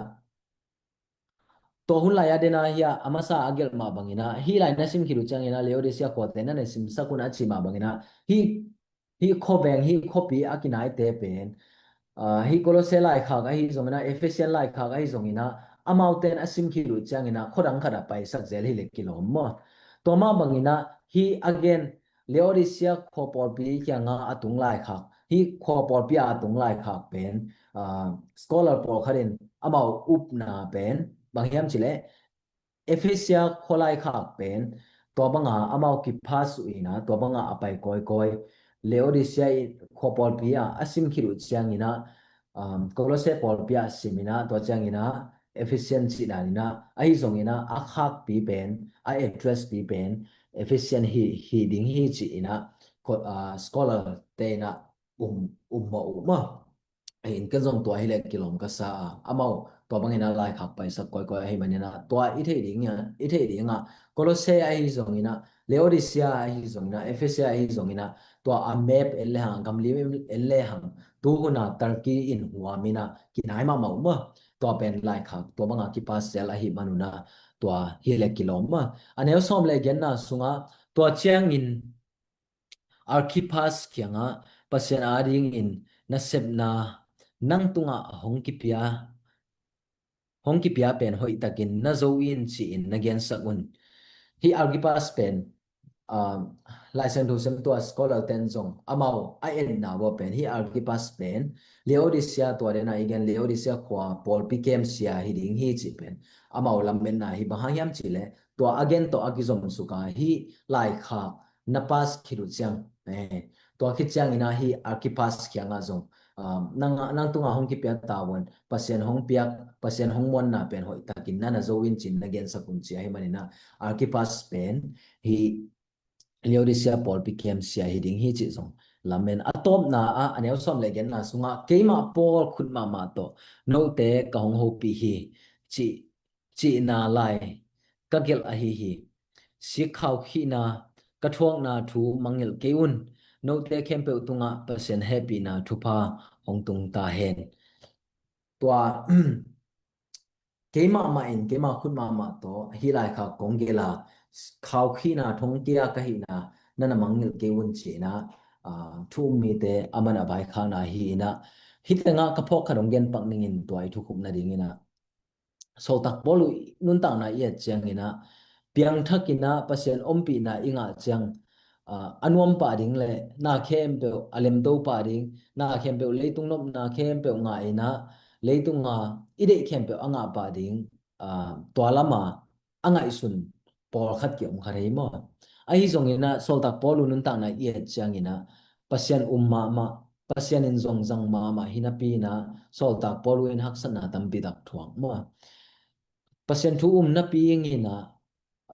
tua hun lai a dena hi a, a masa a gelh mah bangin ah hi lai na sim khit uh ciangin ah Laodicea khuate na na simsak un a ci mah bangin ah hi, hi khuaveng hi khuapi a kinaite pen, ah, hi Kolose laikhak ahi zongin ah Efesian laikhak ahi zongin ah amaute in a sim khit uh ciangin ah khuadang khat ah paisak zel hi le kilawm maw? Tua mah bangin ah hi a gen Laodicea khua pawlpi kiangah a tung laikhak hi khua pawlpi ah a tung laikhak pen, ah, scholar pawlkhat in amau upna pen bang hiam ci le Efesia khua laikhak pen tua banga amau kiphas uh ina tua banga a pai kawikawi. Laodicea khua pawlpi ah a sim khit uh ciangin ah, um, Kolose pawlpi ah sim ina tua ciangin ah Efesian cih dan ina ahi zongin ah a khakpi pen a address pi pen Efesian hi, hi ding hi cih ina, ah, scholar te ina um, um mah uh maw? Ahin ken zong tua hi le kilawm ka sa a, amau tua bangin a laikhak paisak kawikawi ahi manin ah tua i theih ding a, i theih ding a Kolose ahi zongin ah Laodicea ahi zongin ah Efesia ahi zongin ah tua a map en le hang gamlim en le hang tu hun a Turkey in huam ina kinai mahmah uh maw? Tua pen laikhak tua banga kiphas zel ahi manun ah tua hi le kilawm maw? A neu sawm le genna sungah tua ciangin Arkipas kiangah Pasian adingin nasepna nang tungah hong kipia, hong kipia pen hoihtakin na zo in ci-in na gensak un. Hi Arkipas pen, ah, Laisiangtho semtua scholar ten zong amau a enna ua pen hi Arkipas pen Laodicea tua dena i gen Laodicea khua pawlpi kemsia hi ding hi cih pen amau lametna hi bang hang hiam cih leh tua a gen tawh a kizom suka hi laikhak na pass khit uh ciang, eh, tua khit ciangin ah hi Arkipas kiangah zong, ah, nang, nang tungah hong kipia tavuan Pasian hong piak, Pasian hong muanna pen hoihtakin na na zo in cin na gensak un ci ahi manin ah Arkipas pen hi Laodicea pawlpi kemsia hi ding hi cih zong lamen. A tawpna ah a neu sawm le genna sungah keimah Paul khut mahmah tawh note ka hong hopih hi cih, cihna lai ka gelh ahi hi. Sikkhau khihna ka thuakna thu mangngilh kei un. Note khempeuh tungah Pasian hehpihna thupha hong tung ta hen. Tua keimah mah in, keimah khut mahmah tawh hih laikhak kong gelh a, khaukhihna thongkia ka hihna na na mangngilh kei un ci-in ah, aa, thu um mite a man a vaikhakna hi-in ah, hih tengah ka phawk khat hong gen pak ningin tua i thukhupna dingin ah, Sawltak Paul uh nuntakna i et ciangin ah, piangthakin ah Pasian ompihna i ngah ciang, aa, a nuam pah ding le na khempeuh a lemto pah ding, na khempeuh, leitung nopna khempeuh ngah in ah, leitung a i deih khempeuh a ngah pah ding, aa, tua lam a a ngaihsun pawlkhat ki-om kha thei maw? Ahi zongin ah Sawltak Paul uh nuntakna i et ciangin ah, Pasian um mahmah, Pasian in zong zang mahmah hi napi-in ah, Sawltak Paul uh in haksatna tampi tak thuak maw? Pasian thu um napi in ah,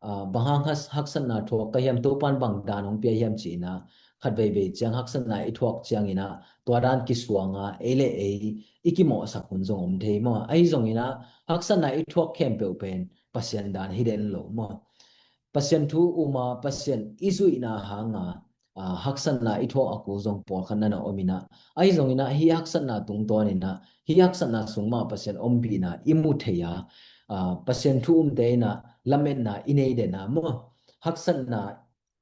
aa, bang hang has-, haksatna thuak ka hiam, Topa'n bang dan hong pia hiam ci-in ah, khat veivei ciang haksatna i thuak ciangin ah, tua dan kisuang a, ei le ei i kimawhsak hun zong om thei maw? Ahi zongin ah, haksatna i thuak khempeuh pen Pasian dan hi den lo maw? Pasian thu um a, Pasian i zuihna hang a, aa, haksatna i thuak a kul zong pawlkhat na na om in ah, ahi zongin ah hih haksatna tungtawnin ah, hih haksatna sung mah Pasian ompihna i mu thei a, aa, Pasian thu umte in ah lametna i nei den a maw? Haksatna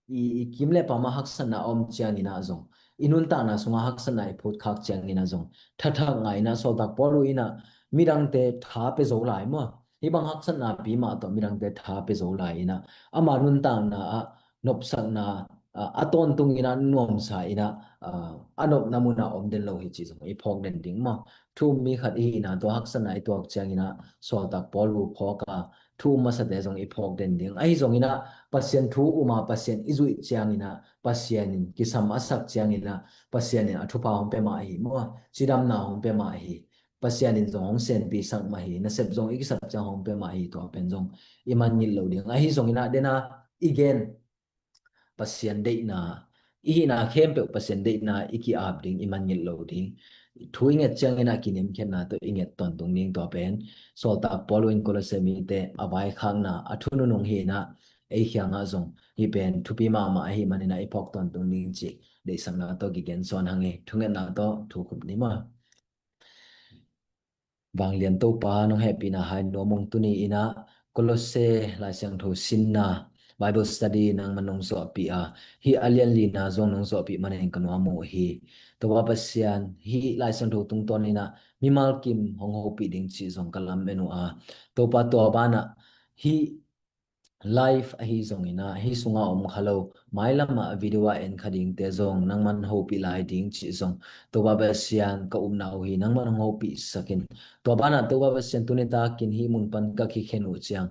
i, i kim le pam ah haksatna a om ciangin ah zong, i nuntakna sungah haksatna i phutkhak ciangin ah zong, thathak ngah in ah, Sawltak Paul uh in ah midangte tha pia zo lai maw? Hih bang haksatnapi mah tawh midangte tha pia zo lai in ah, ama nuntakna ah nopsakna, a, a tawntungin ah nuamsa in ah, a, a nopna mun ah om den lo hi cih zong i phawk den ding maw? Thu um mi khat i hihna tawh haksatna i tuak ciangin ah, Sawltak Paul uh phawk a, thu um masate zong i phawk den ding. Ahi zongin ah, Pasian thu um a, Pasian i zuih ciangin ah, Pasian in kisam a sak ciangin ah, Pasian in a thupha hong pia mah hi maw? Cidamna hong pia mah hi. Pasian in zong hong senpi sak mah hi. Nasep zong i kisap ciang hong pia mah hi. Tua pen zong i mangngilh lo ding. Ahi zongin ah, den a i gen Pasian deihna, i hihna khempeuh Pasian deihna i ki-ap ding, i mangngilh lo ding. Thu i nget ciangin ah kinimkhiatna tawh i nget tawntung ding, tua pen Sawltak Paul in Kolose mite a vaikhakna, a thu nunung hi in ah, ei kiangah zong hih pen thupi mahmah ahih manin ah i phawk tawntung ding cih deihsakna tawh kigen sawn hang hi. Thungetna tawh thu khup ni maw? Vanglian Topa, nong hehpihna hai nuam ung. Tuni in ah Kolose Lai Siangtho sinna Bible study nangman nong zuahpih a, hih a lian lina zong nong zuahpih manin ka nuam uh hi. Topa Pasian, hih Lai Siangtho tungtawnin ah mimal kim hong hopih ding cih zong ka lamen uh a, Topa, tua banah hih live ahi zongin ah, hih sungah om kha lo, mailam ah video a en kha dingte zong nangman hopih lai ding cih zong, Topa Pasian, ka upna uh hi, nangman hong hopih sak in. Tua banah Topa Pasian, tuni takin hih mun pan ka kikhen uh ciang,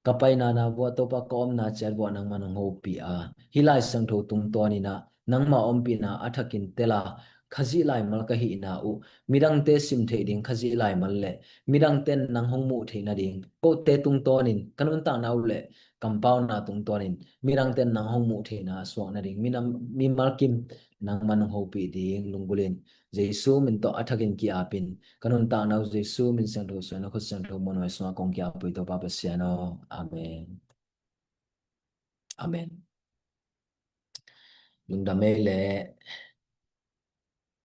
ka paina na vuah, Topa, ka omna ciat vuah nangman hong hopih a, hih Lai Siangtho tungtawnin ah nangma ompihna a thakin tel a, Khazih laimal ka hihna uh, midangte sim theih ding Khazih laimal le midangte in nang hong muh theih nading, kote tungtawnin, ka nuntakna uh le kampauna tungtawnin midangte in nang hong muh theihna a suak nading, minam, mimal kim nangman hong hopih ding lunggulhin, Jesu min tawh a thakin ki-apin, ka nuntakna uh Jesu min siangtho suan a khut siangtho muanhuai sungah kong ki-ap uh hi, Topa Pasian aw. Amen. Amen. Lungdam ei leh.